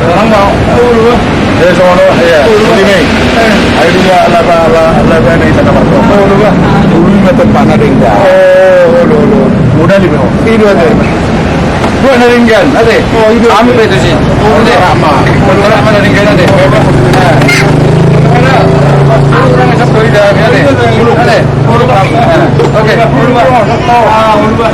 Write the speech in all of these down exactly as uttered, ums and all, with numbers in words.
Tenang, Bang. Ulu, Bang. Ya, sono, ya. Ulu, Bang. Ini. Ayo, dia, laba, laba, laba, ini, tenang, Bang. Ulu, Bang. Ulu, Bang, tempat na denggan. Oh, ulu, ulu. Udah, lima. Ini, Bang. Dua na denggan, ate. Oh, ini. Kami, Bang, itu sih. Ulu, Bang. Sama. Ulu, Bang, na denggan, ate. Ulu, Bang. Ulu, Bang. Ulu, Bang. Oke. Ulu, Bang. Ah, ulu, Bang.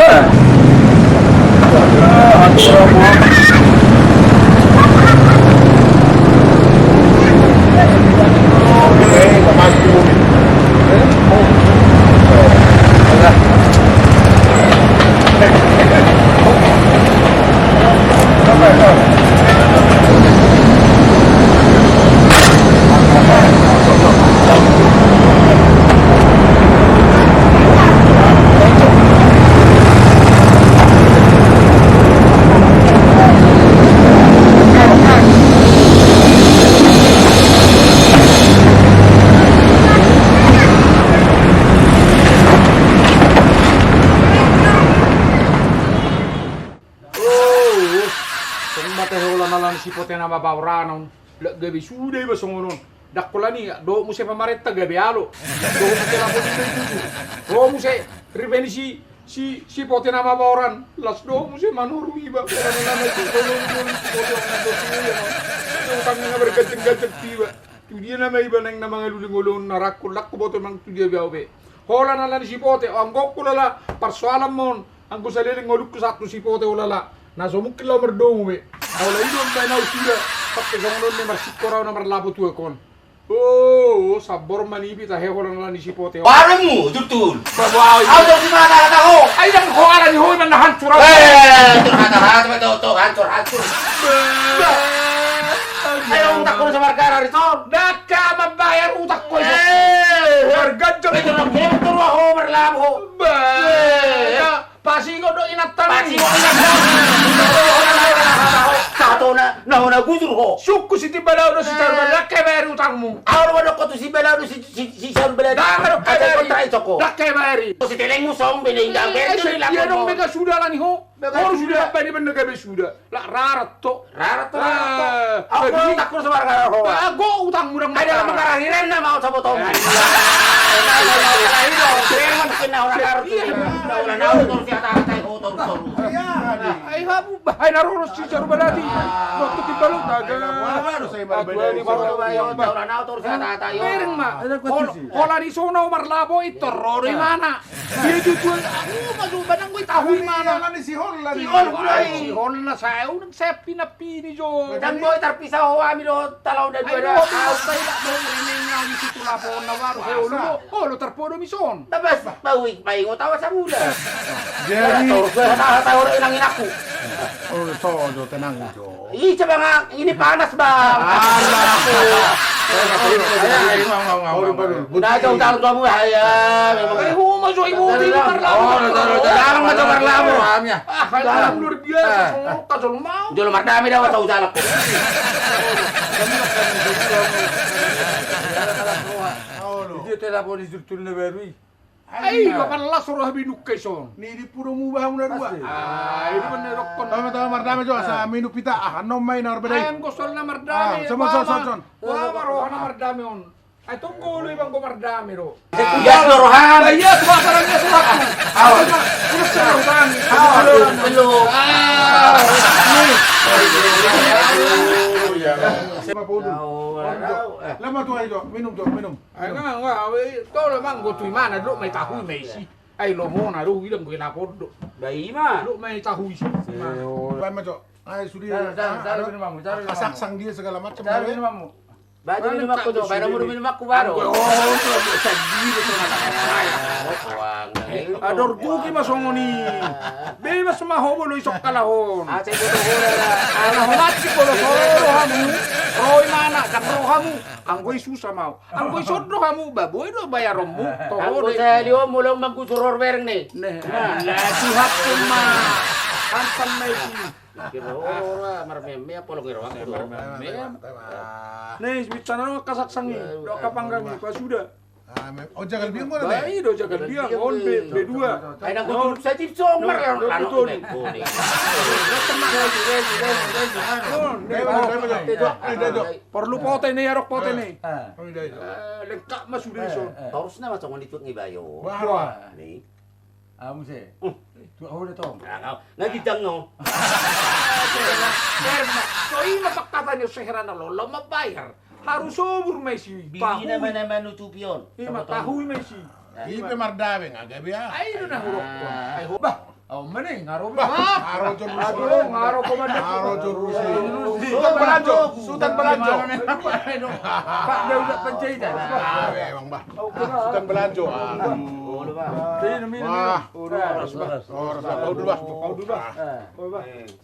Oh, songon i ma tahe holan ala ni sipote na mapaoran on. Lak gabe suda iba songon on. Ndang holan i, dohot muse pamarenta gabe alo. Dohot muse lapor iba itu. Dohot muse ripe ni si, si, sipote na mapaoran. Las dohot muse manoru iba. Holan ala ni sipote na mapaoran. Utangna na marganjang-ganjang tu iba. Tu dia nama iba naeng na mangalului ngoluna, rangkul, ndang huboto manang tu dia be au be. Holan ala ni sipote, anggo hula-hula, parsoalan ma on. Anggo saleleng ngolungku sahat tu sipote, hula-hula, na so mungkin laho mardomu be. Holan i do umbahen au suda, pake songon on na marsingkor au na marlapo tu aek on. Oh, sambor ma nipi tahe holan ala ni sipote. Warungmu, Jurtul. Au do di mana kata ho? Ai ndang ho ala ni ho iman na hancur au. Eh, tu kata-kata betul tu hancur-hancur. Ayo, utak ko sabar gara, Rison. Ndang ka mambayar utak ko, Rison. Eh, harga jam. Betul, betul, ho marlapo ho. Bah. Eh, ya. Pasingot do inanta. Pasingot inanta. Sahatona, na hona gusur ho. Sungkun si Timbalau do si Saur Baladi, ndang kebayari utangmu. Au do mandok ho tu si Timbalau do si, si, si Saur Baladi. Ndang kebayari. Ndang kebayari. Si telengmu song bene inggau. Eh, bene dia dong mega suda ala ni ho. Baru suda apa ni benda gabe suda. Lak rarat to. Rarat to, rarat to. Au do utangku sabar gara ho. Ago utangmu ndang. Ada mangarahiran nama au sabotom. Ai hamu bahai na roros si Saur Baladi. Waktu di balu taga. Bereng ma. Holan i songon au marlapo i torro do imana. Dia tutu, aku ma jo, badang gue tahu imana. Si Hol, si Hol, si Hol na saya unang saya pinapini jo. Dang boi tarpisah ho hami do talau dan dua. Au sai dak boi remeng au di situ lapon na baru. Hol, Hol tarpodo mi son. Tabas, baui, baingot awa samula. Jadi, tahu, tahu, tahu, nang inaku. Oh, so jo, tenang jo. Ih, coba nggak, ini panas, Bang. Alah. Udah jauh taruh kamu ya. Memang. Eh, huma jo ibu di luar lama. Jarang macam luar lama. Ah, kayak luar biasa. Songok tak jolo mau. Jolo mardame dah, tahu jalan. Dia telepon di Jurtul na baru. Ai, papalas roha binungka i son. Ni di pudomu bahamu na dua. Ai, di mana dokkon. Tama, tama, mardame jo, asa minum pita, ah, annon mai na marbadai. Ai, anggo soal na mardame. Ah, sama, sama, sama. Wah, roha na mardame on. Ai, tunggu lu, Ibang, go mardame do. Iya, roha. Iya, cuma barangnya surat. Awas. Udah, udah, udah. Awas, belum. Ah, nih. Lama tuh, ayo, minum, Jo, minum. Ai, nga, nga, awe, tolo manggo tu imana, dok mai tahu mai si. Ai, lomona do, ilang gue lapor do. Bai ma. Dok mai tahu si. Bai ma, Jo. Ai, sudah. Taruh, taruh, taruh minumanmu, taruh minumanmu. Asaksang dia segala macam. Taruh minumanmu. Batu minumanku jo, baru minumanku baru. Ador juki ma songon i. Bebas ma ho molo ison kalahon. Kalahon atik molo so ro hamu. Ro imana kan ro hamu. Anggo i susa mau. Anggo ison do hamu, ba boi do bayaronmu. Toho de. Anggo sahali on molo manggusur horbereng ne. Nah, tuhappun ma. Hansan ma i. Kira ora marmeme apa lo ngira waktu. Nih, bicara lo kasak sangi. Lo kapanggang ni pasuda. Oh, jagal biang mana? Baik do jagal biang. On B dua. Ayo nak kutu saja song mar. Porlu pote ne, arok pote ne. Lengkap ma sude ison. Torus nama songon itu ngi bayo. Wah. Ni. Amu se. Tu au da tong. Nga gitang no. So ima pakkatanya sehera na lo lo mabayar. Harus sobur ma isi. Bini nama nama nutupi on. Ima tahu ima isi. Ipe mardabe nga gabe ah. Ayo na hurok. Ayo bah. Au mene ngaro bah. Ngaro jon rusi. Aduh ngaro komandan. Ngaro jon rusi. Sutan Belanjo. Sutan Belanjo. Pak Daulat Panjaitan. Emang bah. Sutan Belanjo. Wah. Horas bah. Horas bah. Kau dulu bah. Kau dulu bah.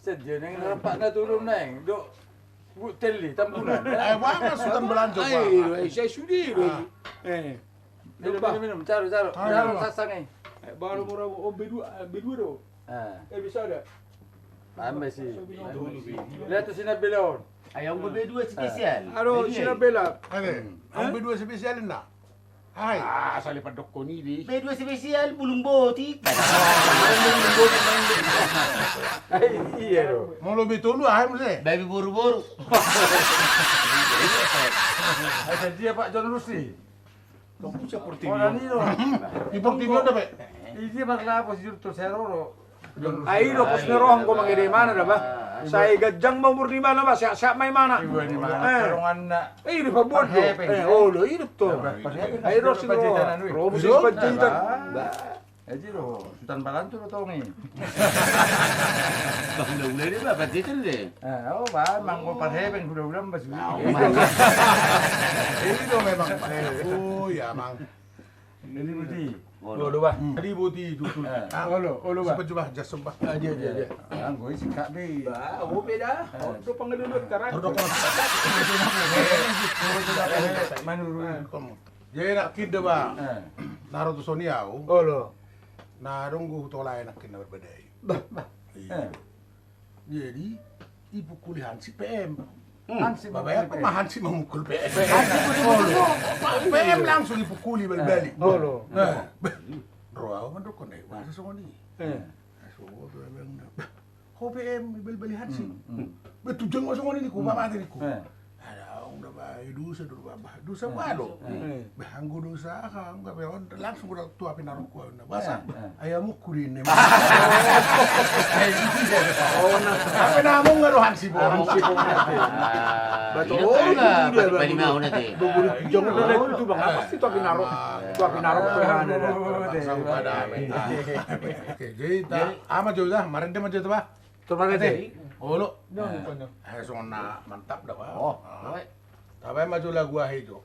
Sejeneng rapat na turun neng. Dok. Bu Teli Tambunan. Eh, mana Sutan Belanjo bah. Saya sudi. Eh. Minum minum minum. Caru caru. Caru sasang eh. Baru murah. Oh B dua, B dua do. Eh bisa ada. Tambah sih. Lihat tuh sini belon. Ayo B dua spesial. Aduh sini bela. Ada. B dua spesial nah. Hai. Ah, sali pandokkon i di. B dua spesial bulung botik. Iya do. Molo B tolu aha muse? Babi boru-boru. Ada dia Pak John Rusi. Di Portimio da be. Ini parlapos jurto seroro. Ai do pos ni roham ko mangede imana da bah. Sai ganjang ma umur ni imana bah, sehat-sehat ma imana. Iba ni imana. Eh. Karonganna. Eh, ini pabuat do. Eh, olo ini to. Ai do si roham. Robus Panjaitan. Aji do, Sutan Balantu do tongi. Bah ula-ula ini bah Panjaitan de. Eh, oh bah, mangko parhepeng ula-ula bah. Ini do memang. Oh ya mang. Jadi buti. Olo bah. Jadi buti tutul. Olo, olo bah. Sempat jubah jas sempat. Aja aja aja. Anggo isi kak be. Bah, oh beda. Oh, do pangadulut karak. Manuru. Jadi nak kinda bah. Naruto soni au. Olo. Nah, dong gue tolai nak kinda berbeda. Bah, bah. Jadi ipukuli hansip P M. Hansip babayar ma hansip mamukul P M. P M langsung ipukuli balik-balik. Ro au mandok kone bahasa songon i. Ho P M balik-balik hansip. Betul jeng songon i ku bapati ku. Ada ong da ba dosa do ba dosa balo. Bah anggo dosa aha anggo pe on langsung udah tua pinarok. Basa. Ayamukku di ini. Apa namung ngerohan si Boro. Batu. Bubur jangan ada itu bang. Apa sih tapi narok? Tapi narok. Jadi ama jauh dah, kemarin dia maju tuh bah. Tuh mana deh? Olo. Hai songon na mantap dah bah. Oh. Tapi maju lagu ahi jo.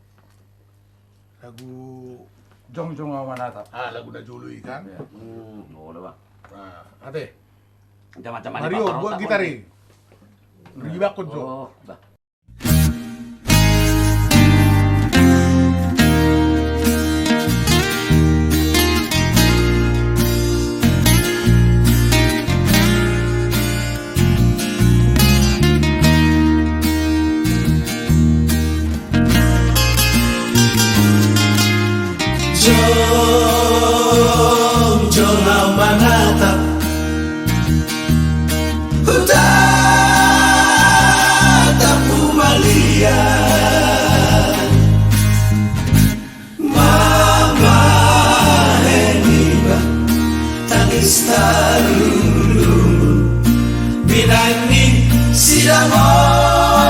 Lagu jongjong au manatap. Ah, lagu na jolo i kan. Ate. Mario buat gitar i. Ribakon jo. Jongjong au manatap, hutatap humaliang. Mamahen iba tangis tarululu binang ni sidamolo.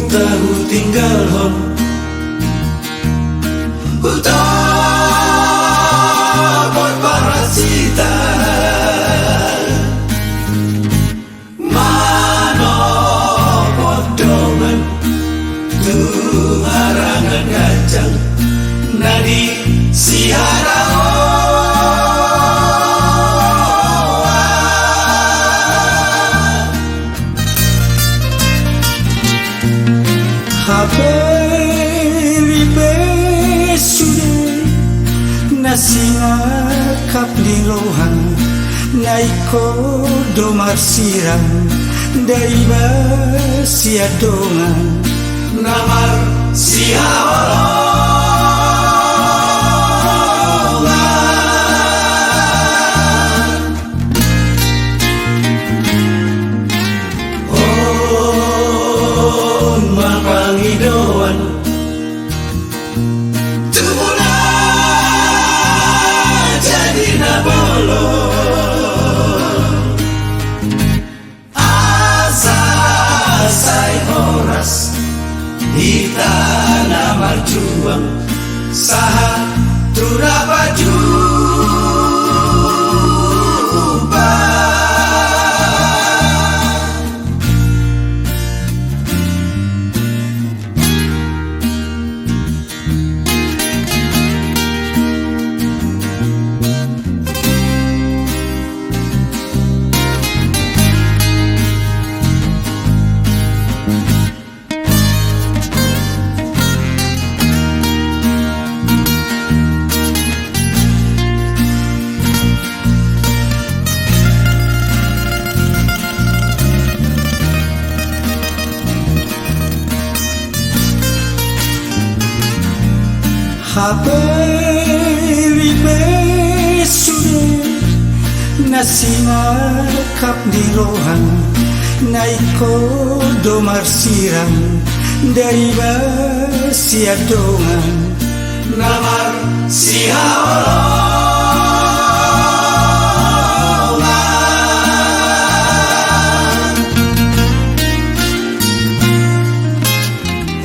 Huta hutinggalhon huta Sinangkap ni roha na ingkon do marsirang, dariba sian dongan na marsihaholongan. On ma pangidoan, tubu na jadi na bolon. Asa sai horas hita na marjuang, sahat tu na pajumpang. Hape ripe sude na sinangkap ni roha na ingkon do marsirang, dariba sian dongan na marsihaholongan.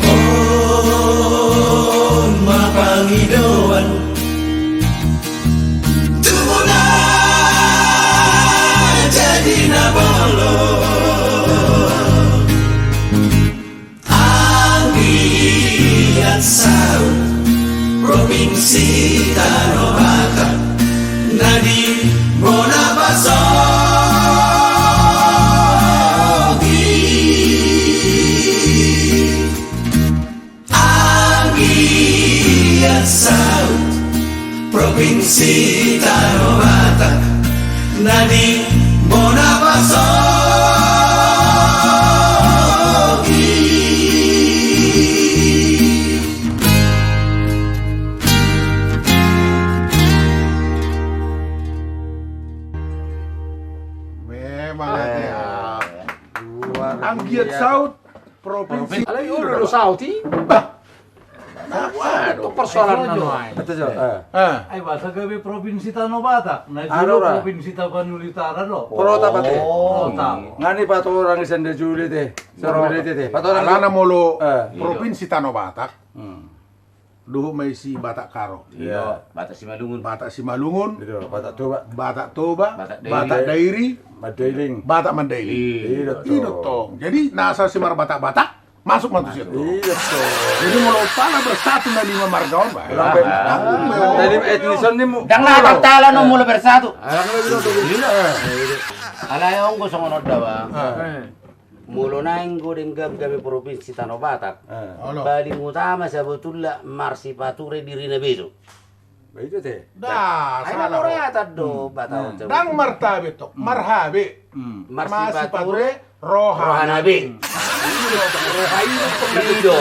On ma pangidoan, tubu na jadi na bolon. Anggiat saut Provinsi Tano Batak na di bona pasohi. Anggiat saut Provinsi Tano Batak na di bona pasohi. Memang. Eh. Luar biasa. Anggiat saut Provinsi. Alai olo do saut i. Bah. Nah, waduh, persoalan na nuaeng. Betul, Jo. Eh. Eh. Ai boasa gabe Provinsi Tano Batak? Na jolo Provinsi Tapanuli Utara do. Protap ate. Protap. Nga ni patorang sian na jolo ate. Alana molo Provinsi Tano Batak. Dohot ma i si Batak Karo. Iya. Batak Simalungun. Batak Simalungun. Batak Toba. Batak Toba. Batak Dairi. Batak Dairi. Mandailing. Batak Mandailing. Iya, tong. Jadi na asa si marbatak-batak masuk ma tu situ. Iya, tong. Jadi molo pala bersatu na lima marga on, bah. Jadi etnis on ni mu. Ndang na tartala no molo bersatu. Alai on do songon on da, bah. Molo naeng godang gabe Provinsi Tano Batak, paling utama sabotulna marsipature dirina be jo. Ndang martabe tong, marhabe. Marsipature rohana be. Roha i do.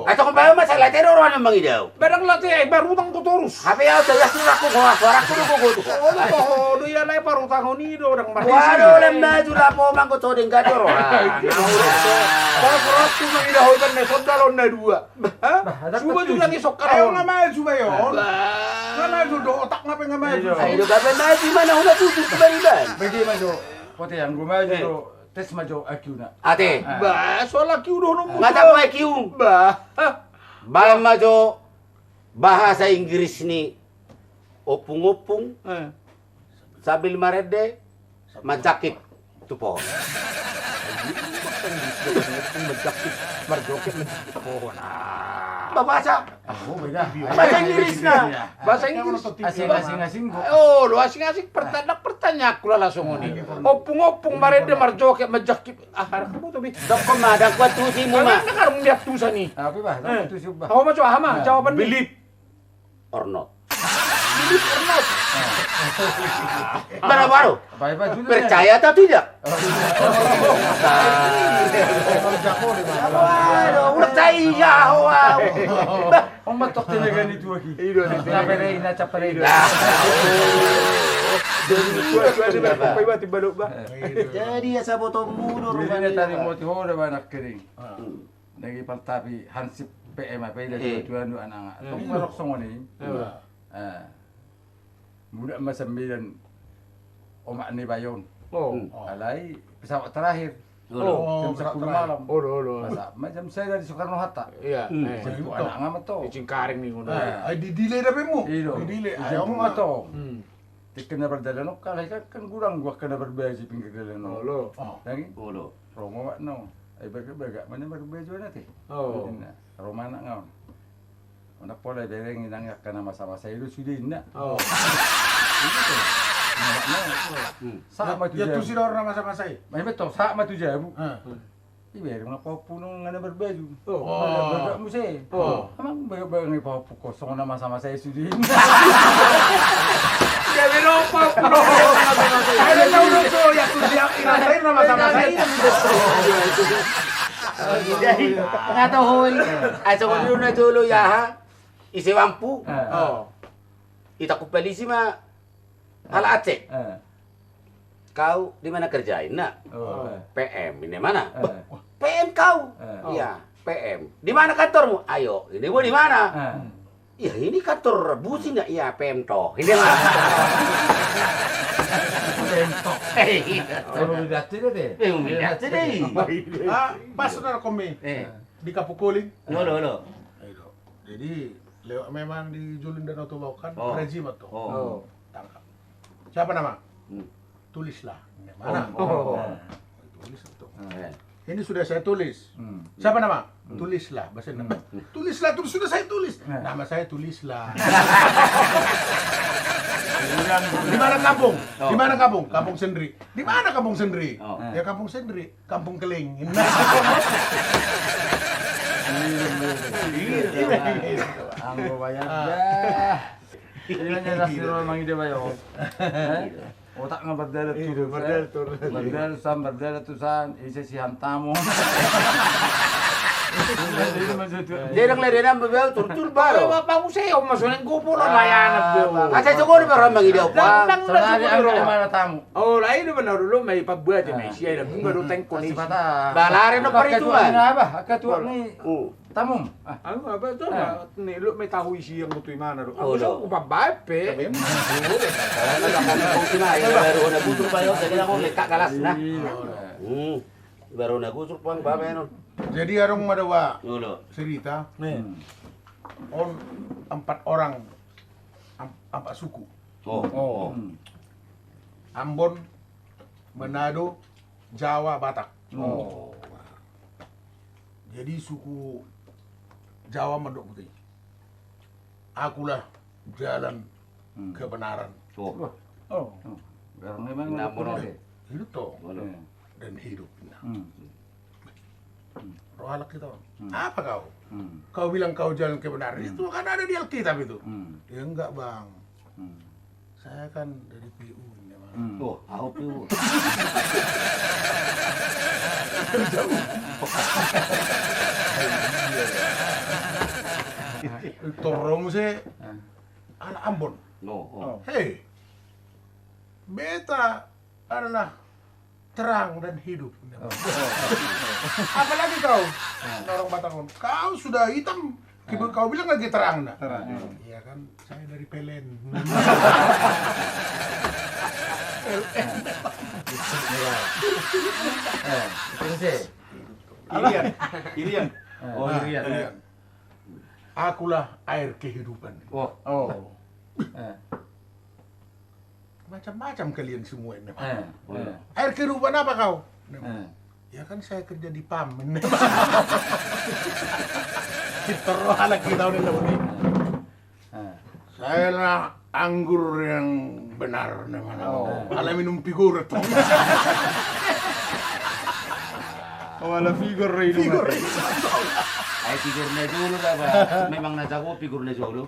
Ai tong baen ma sai late do rohana mangido. Ndang late, ai marutang do torus. Hape au jelas tu rakku ho, suarakku do gogo tu ho. Olo, toho do ia lai parutangon i do ndang marisi. Waduh, lem maju lapo mangko todeng gado roha. Pas rakku mangido ho iban na sondal on na dua. Suba tu lagi sokkar on. Nga maju ba i on. Nga maju do otak nga pe nga maju. Ai do gabe maju mana hona tutu tu bariban. Bagi maju. Pote anggo maju do. Tes ma jo I Q na. Ate. Bah, soal I Q do hono. Nga tabo I Q. Bah. Baen ma jo bahasa Inggris ni ompung-ompung sambil marende manjangkit tu pohon. Manjangkit, marjoget, manjangkit tu pohon. Bah, bahasa. Bahasa Inggris na. Bahasa Inggris. Asing-asing. Oh, lo asing-asing pertanyaan, pertanyaanku langsung ini. Ompung-ompung marende marjoget manjangkit. Ah, anak kamu tuh bi. Dokon ma, dang kuat tusi mu ma. Karung dia tusa ni. Apa bah? Tusi bah. Apa ma coba ama jawaban ni. Believe or not. Mana baru? Percaya atau tidak? Waduh, udah saya, wah. Bah. Om matok tenaga ni tuak i. Iya, di sini. Capere, ina capere. Iya. Jadi ya saboto mudur. Jadi na tadi mau tihoda banak kering. Lagi pantapi hansip P M apa ida tuan-tuan anak. Tong marok songon i. Muda ma sambilan omak ni Bayon. Alai pesawat terakhir. Jam sepuluh malam. Masa ma jam sada di Soekarno Hatta. Iya. Jam dua anak ngamat to. Di Cengkareng ni ngono. Ai di delay dape mu. Iya. Di delay. Ayo ngamat to. Tikena berjalan oka lah kan, kan gurang gua kena berbaju pinggir jalan no. Lagi. Romo wak no. Ai bagak-bagak mana berbaju anak teh. Romo anak ngaon. Ona pola bereng inang angka na masa-masa i do sude inna. Sama tu jabu. Tusi do na masa-masa i. Mai beto sama tu jabu. I bereng na pahompu nunga na berbaju. Bagak muse. Amang bagak-bagak ni pahompu kosong na masa-masa i sude inna. Dia bereng pahompu. Ada tahu tu ya tu dia inna na masa-masa i. Nga tahu hoi. Ai songon i do na jolo i aha. Ise wampu. Ita ku polisi ma. Halak Aceh. Kau di mana kerja inna? P M inna mana? P M kau. Iya, P M. Di mana kantormu? Ayo, ini mau di mana? Iya, ini kantor bus inna. Iya, P M to. Ini mana? P M to. Pas na komi di Kapukoling. Jadi lewat memang di jolo ni Danau Toba kan rajin ma to. Tangkap. Siapa nama? Tulislah. Mana? Tulis itu. Ini sudah saya tulis. Siapa nama? Tulislah. Bahasa nama. Tulislah, tulis, sudah saya tulis. Nama saya Tulislah. Di mana kampung? Di mana kampung? Kampung Sendri. Di mana kampung Sendri? Ya kampung Sendri. Kampung Keling. Anggo bayar dah. Ini hanya nasi roa mangida bayo. Otak nga bardala turun. Bardala turun. Bardala tusan, bardala tusan. Ise si hantamu. Jadi nang lede nang bebeu turun baru. Bapak museo masuk nang gopo lo layanan beu. Kaca jogo di baru mangida opa. Sonari angka mana tamu. Oh, lain mana dulu mai pabuat mai sia ida bunga do tengko ni. Balare no paritu man. Apa? Ketua ni. Tamum. Anu apa tu? Ni lu me tahu isi yang tu mana tu? Aku so ku pambae pe. Baru na gusur pa yo, jadi aku lekak galas nah. Baru na gusur pang babe non. Jadi adong ma dua cerita. On empat orang, empat suku. Ambon, Manado, Jawa, Batak. Jadi suku Jawa mandok putih. Akulah jalan kebenaran. Hidup to. Dan hidup. Roh halak kita. Apa kau? Kau bilang kau jalan kebenaran. Itu kan ada di Alkitab itu. Ya enggak, Bang. Saya kan dari P U ini, Bang. Oh, aku P U. Torong se anak Ambon. Hei, beta adalah terang dan hidup. Apalagi kau, orang Batak, kau sudah hitam, kau bilang lagi terang, nah. Iya kan, saya dari P L N. Irian. Irian. Oh, Irian. Akulah air kehidupan. Macam-macam kalian semua ini. Air kehidupan apa kau? Ya kan saya kerja di pam. Kita roh halak kita udah ini. Saya lah anggur yang benar, namanya. Ala minum Vigor tu. Oh, ala Vigor ini. Vigor. Ai Vigor na jolo da, Bang. Memang na jago Vigor na jolo.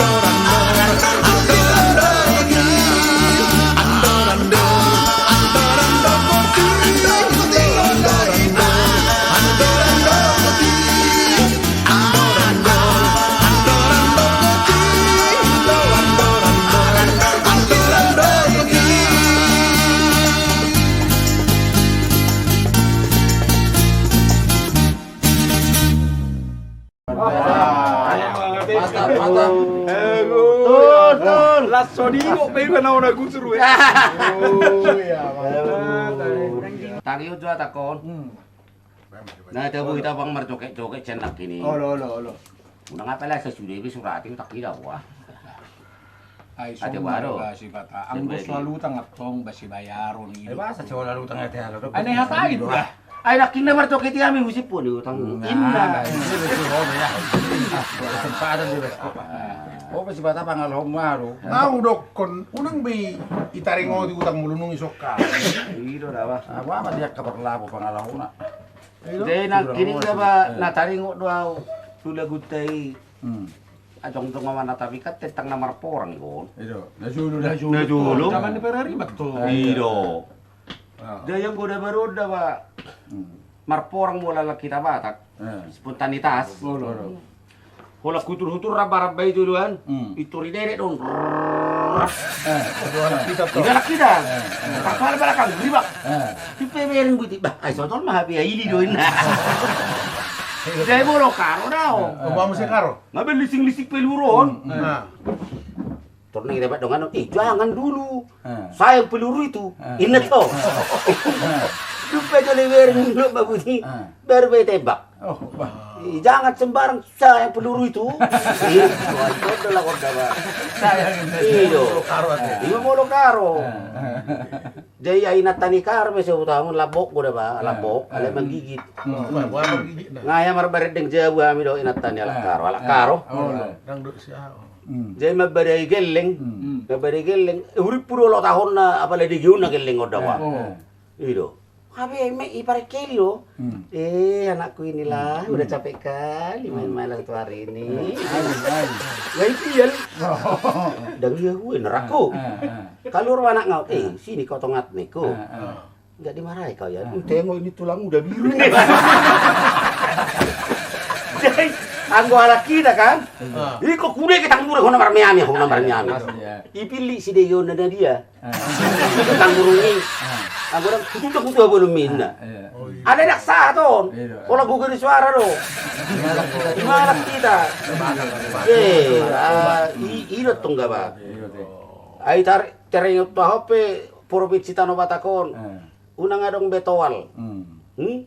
Tol, tol. Lasso di kok pe na ona gusur we. Tangi ujo atakon. Na tabo hita bang marjoget-joget cendak ini. Olo, olo, olo. Unang apa lah sesudah ini surati utak tidak wah. Ai sombong ba Sipata. Anggo soal utang attong ba sibayaron i. Ai ba sa soal utang ate halo do. Ai na hatai do. Ai nakkin na marjoget i ami musip pun utang. Inna. Sempadan di bas apa. Oh ba Sipata pangalahon maru. Mau dokkon unang be itaringoti utang mulunung i sokka. Ido da ba. Apa apa dia kabar labo pangalahona. Jadi nangkin i da ba na taringot do au tu laguta i. Ajong-jong ama na tapikat tentang na marporang i kon. Ido. Na jolo da. Na jolo. Zaman ni perari betul. Ido. Jadi anggo da baru da ba marporang mula laki ta Batak. Spontanitas. Holan hutur-hutur ramba-ramba i tuduan. Itur i dedek don. Ido anak kita. Pas pala balakang ribak. Tipe bering buti bah ai sotol ma hapia ili do inna. Jadi molo karo dao. Oba muse karo. Nga be lising-lising peluru on. Torna i dapat dongan on, eh jangan dulu. Saya peluru itu. Inna to. Sumpah jole bere, mulak ma buni. Ah. Baru be tembak. Oh, bah. Ih, jangan sembarang sayang peluru itu. Ih, Tuhan, kau dah lah, kau dah, bah. Sayang, iyo. Molo karo ate. Iyo, molo karo. Ah, ah. Jadi, ai inanta ni karo be, sebut amun lambok, kau dah, bah, lambok, alai manggigit. Hmm. Nga ya marbarendeng jabu hami do inanta ni halak karo, halak karo. Oh, iya. Dangdut si Aho. Hmm. Jadi mambadai gelleng, hmm, mambadai gelleng. Eh, hurippu do olo tahonna, apala digiuna gelleng on da, bah. Oh. Ido. Habe me iparengkeli do. Hmm. Eh, anakku inilah, hmm, udah capek kali main-main satu hari ini. Hmm. Ayo, ayo. Wah, itu ya. Oh. Dang iya gue, nerako. Ah, ah, ah. Kalau orang anak ngau, eh, sini kau tongat neko. Ah, ah. Nggak dimarahi kau ya. Ah. Tengok ini tulang udah biru. Jadi, anggo halak hita kan? Ah. Ini kok kuda kita murah, kau nomor miami, kau nomor miami. Asli, ya. Ipilih si Deyo na dia. Ah. Tangurung i. Ah. Anggo dang, kutu tak kutu apa lu minna. Ah, iya. Oh, iya. Ada dak saton. Iya. Pola gugur di suara do. Di mana kita? Di mana kita? Eh, ah, i, i do tong gaba. Iya, iya. Ai tar, teringot tu aho pe provinsi Tano Batak on. Ah. Unang adong be toal. Hmm. Hmm?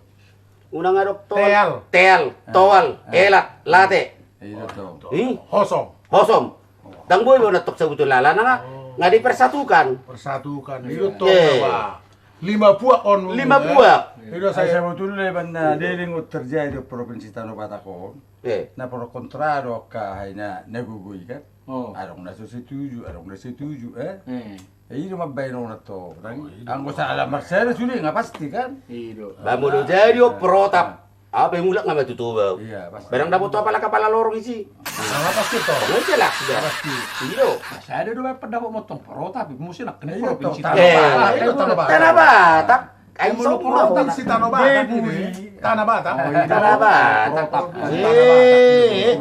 Unang adong toal. Teal. Teal, ah, toal, ah, elat, late. Iya, betul. Ih? Hosom. Hosom. Dang boi be unang tong sabutul alana nga, oh, nga dipersatukan. Persatukan. Iya. Iya, tong, eh, bah. Lima buak on. Lima buak. Iya, saya sebetulnya bana, hmm, dia ingkon terjadi di provinsi Tano Batak on. Eh. Na pro kontra do ka hai na, na gugui kan. Oh. Adong na so setuju, adong na setuju, eh. Eh. Eh, i do mambaen on antong. Oh, i do. Anggo salah marsada sude nga pasti kan? I do. Ba molo jadi on protap. Ah. Apa yang mulak nga matutu bau. Iya, pasti. Barang dapot tu apala kapala lorong isi. Nga pasti to. Nga jelas sudah. Pasti. I do. Masih ada do pendapot motong protap, musim nak kena provinsi. Iya, Tano Batak. Tano Batak. Ai so provinsi Tano Batak ini. Tano Batak. Oh, iya. Tano Batak. Eh,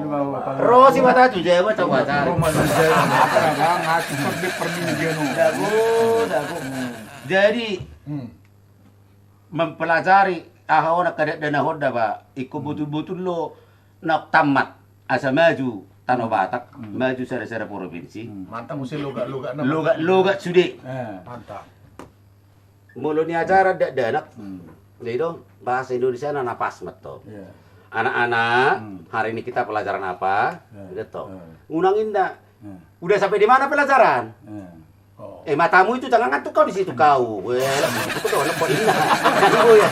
ro si mata tu jawa coba cari. Dago, dago. Jadi, hmm, mempelajari aha ona kadat dana honda ba, ingkon botul-botul lo na tamat asa maju Tano Batak, hmm, maju sada-sada provinsi. Hmm. Mantap muse logat-logat na. Logat-logat sude. Eh. Mantap. Molo ni acara dakdanak. Hmm. Jadi dong, bahasa Indonesia na, na pas ma to. Iya. Anak-anak, hmm, hari ini kita pelajaran apa? Iya. Gitu. Iya. Unang inda. Iya. Udah sampai di mana pelajaran? Iya. Oh. Eh, matamu itu jangan ngantuk kau di situ kau. Weh, lah, itu tuh, lah, kok inda. Kan gue ya.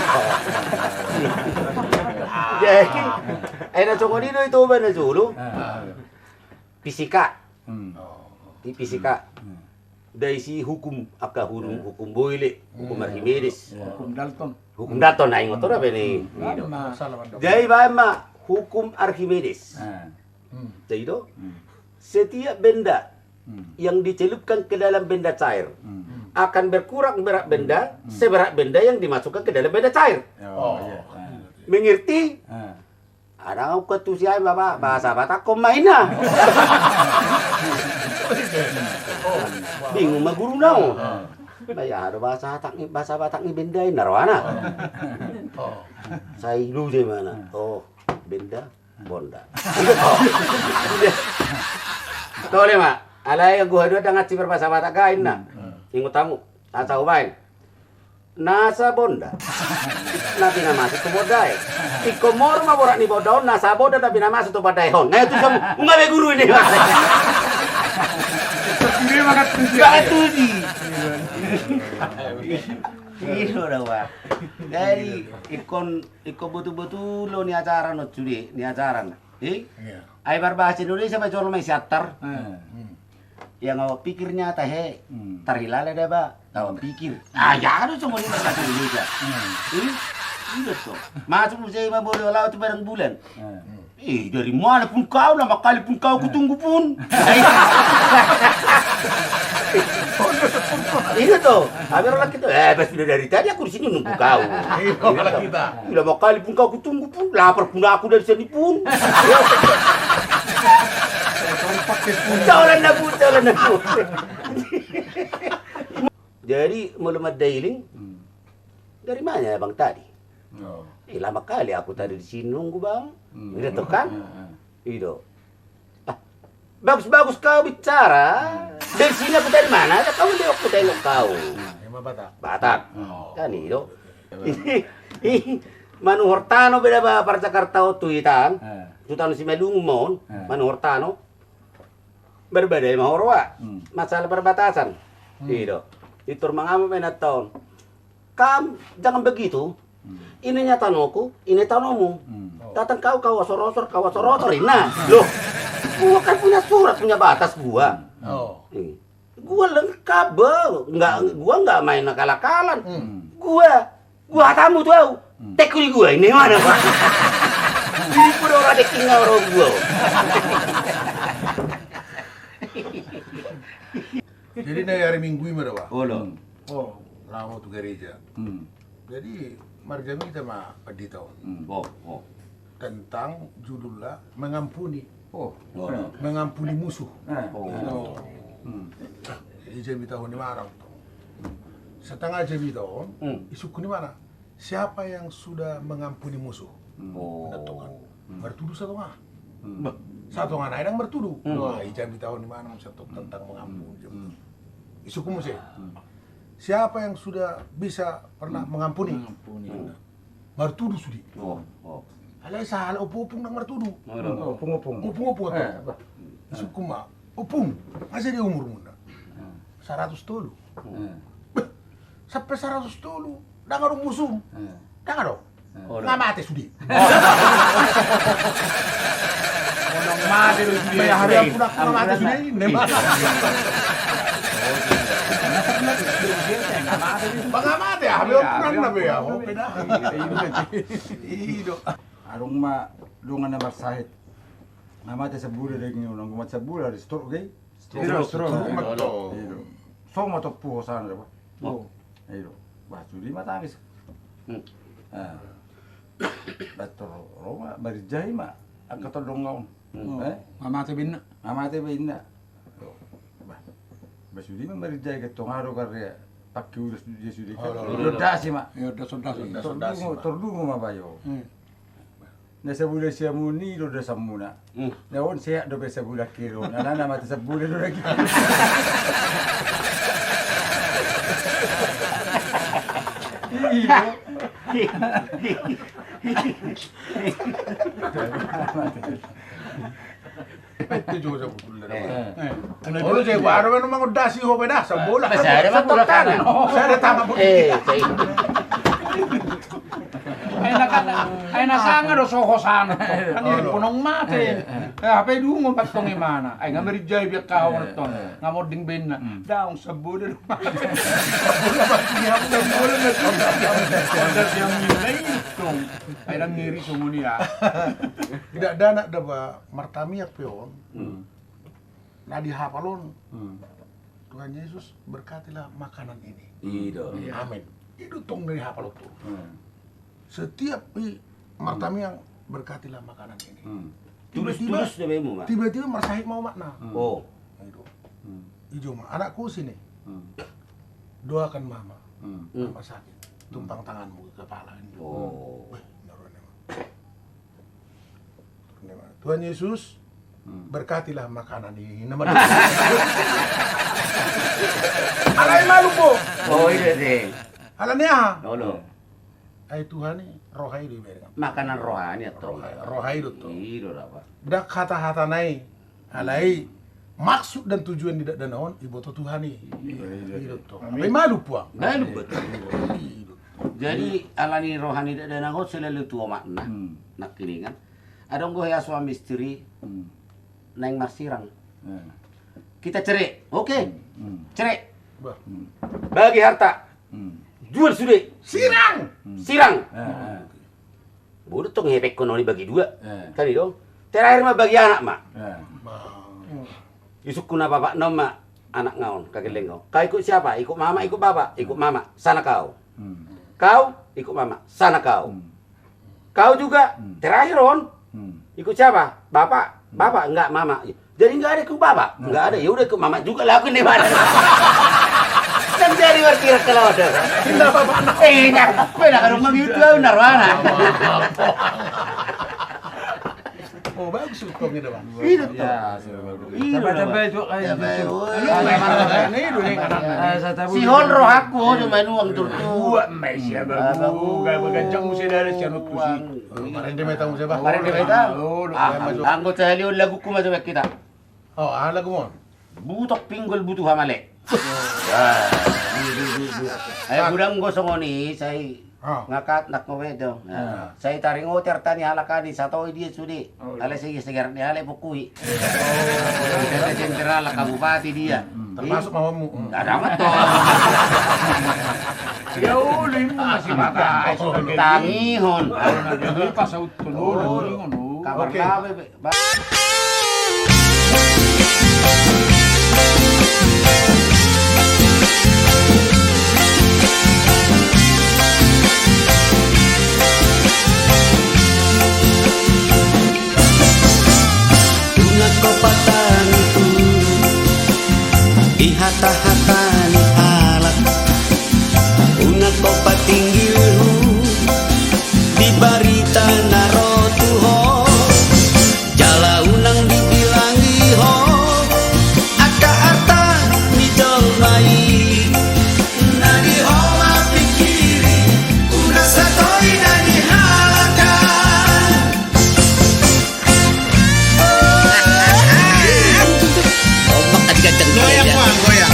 Jadi, eh, na songon i do itu bana dulu. Iya. Fisika. Hmm. Di fisika. Hmm. Disi hukum, angka hukum, hukum Boyle, hukum Archimedes. Iya. Hukum Dalton. Hukum Dalton, na ingot ora bene. Hmm. Jadi baen ma hukum Archimedes. Ah. Hmm. Jadi do, setiap benda yang dicelupkan ke dalam benda cair akan berkurang berat benda seberat benda yang dimasukkan ke dalam benda cair. Oh, iya. Ah. Mengerti? Ah. Adong huantusi ahu, ba, bahasa Batak on ma inna. Bingung ma guruna on. Ba aha do bahasa Batak ni, bahasa Batak ni benda inna rohana. Sai luse ma na. Oh, benda, bonda. Tole ma. Alai anggo haduan dang hansit marbahasa Batak ga inna. Ingot hamu. Asa hubaen. Nasa bonda. Na pinamasuk tu bonda e. Ingkon moru ma borat ni bonda on, nasa bonda na pinamasuk tu bonda e on. Nga tu sam, nga be guru ini. Dia mangatusi. Mangatusi. Iya do, Pak. Jadi ingkon, ingkon botul-botul lo ni acara on sude, ni acara on. Eh? Iya. Ai marbahasa Indonesia ma jolma i siantar. Hmm. Yang awak pikir nyata he, hmm, tarhilala da ba, lawan pikir. Ah, ya ada cuma lima satu Indonesia. Hmm. Ini, ini betul. Masuk musim lima boleh laut bareng bulan. Hmm. Eh, dari mana pun kau, lama kali pun kau kutunggu pun. Ini tuh, hampir lagi tuh. Eh, pas sudah dari tadi aku di sini nunggu kau. Iya, lama kali pun kau kutunggu pun, lapar pun aku dari sini pun. Jalan na pun, jalan na pun. Jadi, molo mandailing, hmm, dari mana ya, Bang, tadi? Oh. Eh, lama kali aku tadi di sini nunggu, Bang. Hmm. Gitu kan? Hmm, hmm. Ido. Ah, bagus-bagus kau bicara. Hmm. Dari sini aku dari mana? Ada kau lewat aku tengok kau. Hmm, emang Batak? Batak. Oh. Kan ido. Manuhor tano pe da ba par Jakarta on tu hita an. Eh. Tu tano Simalungun ma on, eh, manuhor tano. Berbeda ma ho roha. Hmm. Masalah perbatasan. Hmm. I do. Pintor mangamuk ma inanta on. Kam, jangan begitu. Hmm. Ini nya tanoku, ini tanomu. Hmm. Datang kau, kau osor-osor, kau osor-osor, inna. Loh, gua kan punya surat, punya batas gua. Hmm. Oh. Hmm. Gua lengkap, Bang. Nggak, gua nggak main akal-akalan. Hmm. Gua, gua hatamu tu au. Hmm. Tek di gua, ini mana, Pak? Ini pun orang deking orang gua. Jadi na hari Minggu i ma da, Pak? Olo. Hmm. Oh, laho tu gereja. Hmm. Jadi marjamita ma pandita on. Hmm. Oh, oh. Tentang judulna mengampuni. Oh. Oh. Mengampuni musuh. Eh. Oh. Gitu. Hmm. Jadi jamitahon imana. Setengah jamita on, hmm, isungkun imana. Siapa yang sudah mengampuni musuh? Hmm. Oh. Martudu satonga. Hmm. Satonga nai nang martudu. Hmm. Wah, i jamitahon imana satu tentang mengampuni. Hmm. Isungkun muse. Hmm. Siapa yang sudah bisa pernah mengampuni? Mengampuni. Hmm. Martudu sude. Oh, oh. Alai sahala ompung-ompung nang martudu. Oh, ompung-ompung. Ompung-ompung. Eh, bah. Isungkun ma. Ompung, asa dia umurmuna? Hmm. Saratus tolu. Hmm. Beh, sampe saratus tolu, ndang adong musum. Hmm. Ndang adong. Nga mate sude. Nga mate do sude. Nga mate sude. Nga mate, ah, be ompung na be, ah, ope da. I do. Adong ma dongan na marsahit. Nga mate sabule daging, nga mate sabule, ada stroke ge. Stroke. Stroke. Stroke. Stroke. Stroke. Songon tompu hosana, bah. Oh. Bah, sude ma tangis. Hmm. Ah. Bah, tor ro ma, marinjai ma. Angka tondong nga on. Hmm. Eh? Nga mate be inna. Nga mate be inna. Bah. Bah, sude ma marinjai, getong adong karre. Pakke udas dia sude kan. Oh, oh, oh. Dodasi ma. Iya, das, das. Tordungo, tordungo ma bayo. Hmm. Na sabule siamun i do dasanmuna. Hmm. Na on sehat dope sabule akhir on. Alana mate sabule do lagi. Iya. Itu juga sabutul. Eh. Olo, jadi baru manu mangodasi ho beda, sabola. Saya ada tama. Eh, saya. Ai na sanga do so hosana. Kan iri punong mate. Eh, hape dungo pas tong imana. Ai nga marinjai biak kahau tong. Nga moding benna. Daong sabole do. Ai na ngeri songon i. Tidak ada anak daba martamiang pe on. Na di hapal on, Tuhan Yesus, berkatilah makanan ini. Amin. I do tong na di hapal on tu. Setiap i martamiang, berkatilah makanan ini. Tiba-tiba, tiba-tiba marsahit ma omakna. Oh. I do. I do ma, anakku, sini. Doakan mama. Mama sakit. Tumpang tanganmu ke kepala ini. Oh. Beh, naruh ini, Ma. Tuhan Yesus, berkatilah makanan ini. Alai malu po. Oh, iya deh. Alani aha? Olo. Ai Tuhan i roha i do ibereng. Makanan rohani atau roha i do to. I do apa? Dak hata-hata nai. Alai maksud dan tujuan ni dakdanak on iboto Tuhan i. I do to. Amin. Alai malu puang. Malu betul. I do. Jadi alani rohani dakdanak on selalu tu omakna. Nangkiningan. Adong do hea suami istri naeng marsirang. Kita cerai, oke. Cerai. Bagi harta. Jual sude. Sirang. Sirang. Bodo tong hepek kono ni bagi dua. Kan i do. Terakhir ma bagi anak ma. Isungkun na bapak na on ma anak nga on, kagelleng on. Kau ikut siapa? Ikut mama, ikut bapak? Ikut mama. Sana kau. Kau ikut mama. Sana kau. Kau juga terakhir on. Ikut siapa? Bapak. Bapak, enggak, mama. Jadi enggak ada ikut bapak. Enggak ada. Ya udah, ikut mama juga lah aku ini, mana. Kan dari warkira kalau ada. Enggak apa-apa. Eh, enggak. Beda kalau mau gitu, benar mana. Oh, bagus tu tong i do, Bang. I do tong. Iya, sudah bagus. I do, Bang. Coba itu, eh, itu. Iya, Bang. Ini dulu nih, kanan. Eh, saya tahu. Si Hon rohakku, oh, cuma nuang turtu. Buat mai sia, Bang. Gak beganjang musi dari sianut tusi. Marende meta musi, Bang. Marende meta. Ah, anggo cahali on laguku ma coba kita. Oh, ah, lagu mon. Butok pinggol butuha male. Ayo gudang gosong on i, sai. Ah. Ngakat nak ngowe do. Ah. Sai taringot arta ni halak an i, satoi dia sude. Oh, iya. Alai segi segar ni alai pukui. Iya. Jenderal kabupati dia. Hmm. Termasuk mamamu. Hmm. Ada amat to. Ya ulu, ini masih batas. Tangihon. Kalau nak jadi pas saut telur, oh, ini ngono. Kabar. Oke. Kabar. Unang ho patangihu di hata-hata ni halak. Unang ho patinggilhu di barita na ro tu ho. Jala unang dibilangi ho angka arta ni jolma i. Na di ho ma pingkiri, unang satoi na di halak an. Ombak tadi kenceng. Goyang, Bang, goyang.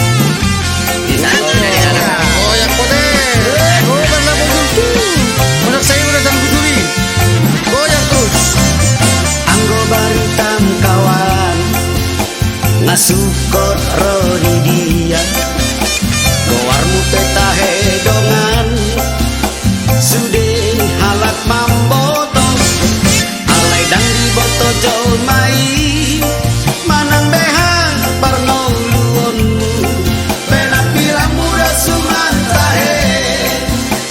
Goyang, Pote. Goyang, Bang, goyang. Goyang, Bang, goyang. Anggo baritam kawan, nga sungkot ro di dia. Goarmu pe tahe dongan, sude halak mamboto. Alai ndang diboto jolma i manang beha parngoluonmu. Penampilanmu do suman tahe,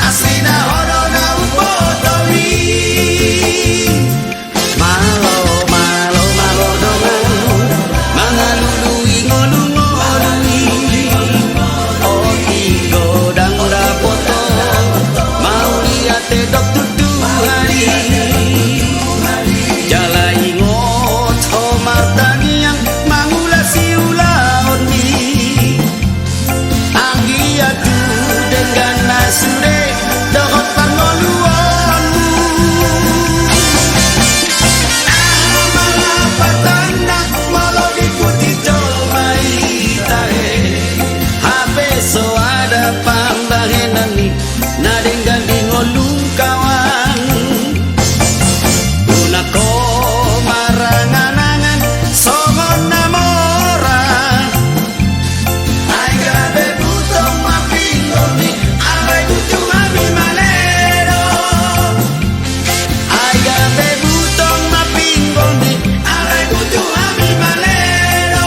asli na ho do na umboto i. Malo, malo, malo dongan, mangalului ngolu-ngolu i. Otik godang dapoton, mauliate do tu Tuhan i. Jala ingot ho martangiang mangula siulaonmi. Anggiat tu denggan na sude dohot parngoluonmu. Ala patanna molo dipuji jolma i tahe, hape so ada pambahenan ni na denggan di ngolum kawan. Unang ho marangan-angan songon na mora. Ai gabe butong ma pinggolmi, alai butuh hami male do. Ai gabe butong ma pinggolmi, alai butuh hami male do.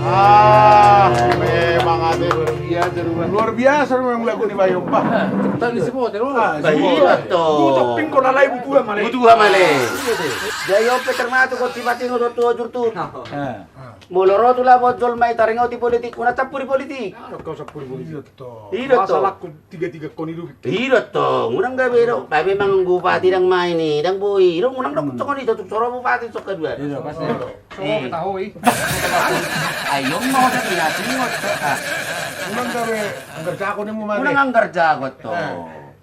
Ah, memang ate luar biasa, luar biasa memang lagu ni Bayompa. Tahu di semua terus. Ah, semua. Iya, toh. Butuh pinggol alai butuh male. Butuh male. Jadi ope termasuk kau tiba-tiba tuh tuh jurtut. Molo ro tu lapo jolma i taringot i politik, unang campuri politik. Unang kau campuri politik. Iya, toh. Iya, toh. Masalahku tiga-tiga kon hidup. Iya, toh. Unang gabe do. Tapi memang bupati ndang main i, ndang boi. Unang do songon i, tutuk soro bupati sok kedua. Iya, pasti. Soro kita hoi. Ayo mau ada dia sini. Unang gabe anggar jago ni mu mane. Unang anggar jago, toh.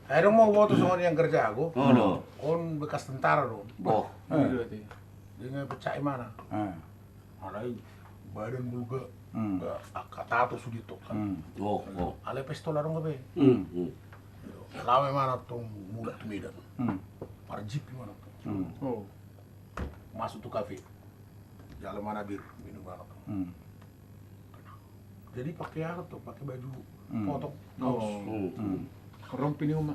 Ayo dong mau boto songon i anggar jago. Ono. On bekas tentara do. Oh. Dia nggak pecah mana? Alai badan mulu ga, ga angka tato sude tong kan. Alai pistol adong gabe. Laho ma imana tong mulak tu Medan. Marjip imana tong. Masuk tu kafe. Jala mana bir minum imana tong. Jadi pake aha tong, pake baju kotok. Rompi ni uma.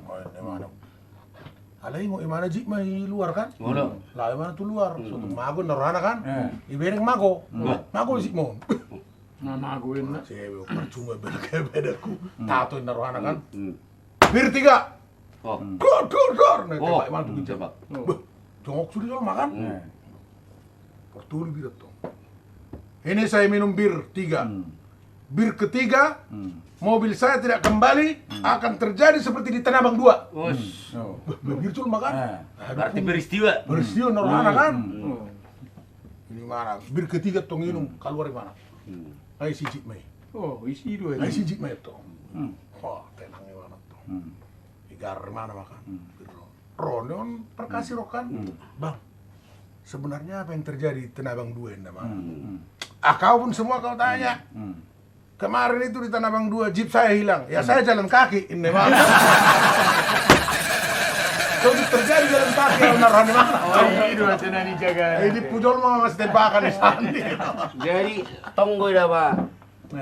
Alai ingot imana jit ma i luar kan. Laho imana tu luar. Sotung mago na rohana kan. Ibereng mago. Mago jit ma on. Na mago inna. Parcuma beda kayak bedaku. Tato na rohana kan. Bir tiga. Dor, dor, dor. Na tembak imana tu ginjang. Beh, jongok sude jolma kan. Portolu bir tong. Ini saya minum bir tiga. Bir ketiga, mobil saya tidak kembali, akan terjadi seperti di Tanah Abang dua. Wes. Bah, bah, bir jolma kan? Berarti peristiwa. Peristiwa na rohana kan? Ini mana? Bir ketiga tong inum, kaluar di mana? Ai sijit mai. Oh, isi dua. Ai sijit mai tong. Wah, tenang di mana tong? Igar di mana makan? Ro ni on perkasi ro kan, "Bang, sebenarnya apa yang terjadi di Tanah Abang dua ini, Bang?" Ah, kau pun semua kau tanya. "Kemarin itu di Tanah Abang dua, jeep saya hilang. Ya, saya jalan kaki ini, Bang." Kau terjadi jalan kaki, Bang, na rohana, Bang. Oh, iya, dua tenang dijaga. Eh, di pujol mah masih tembakan di sana. Jadi, tonggo ida, Pak.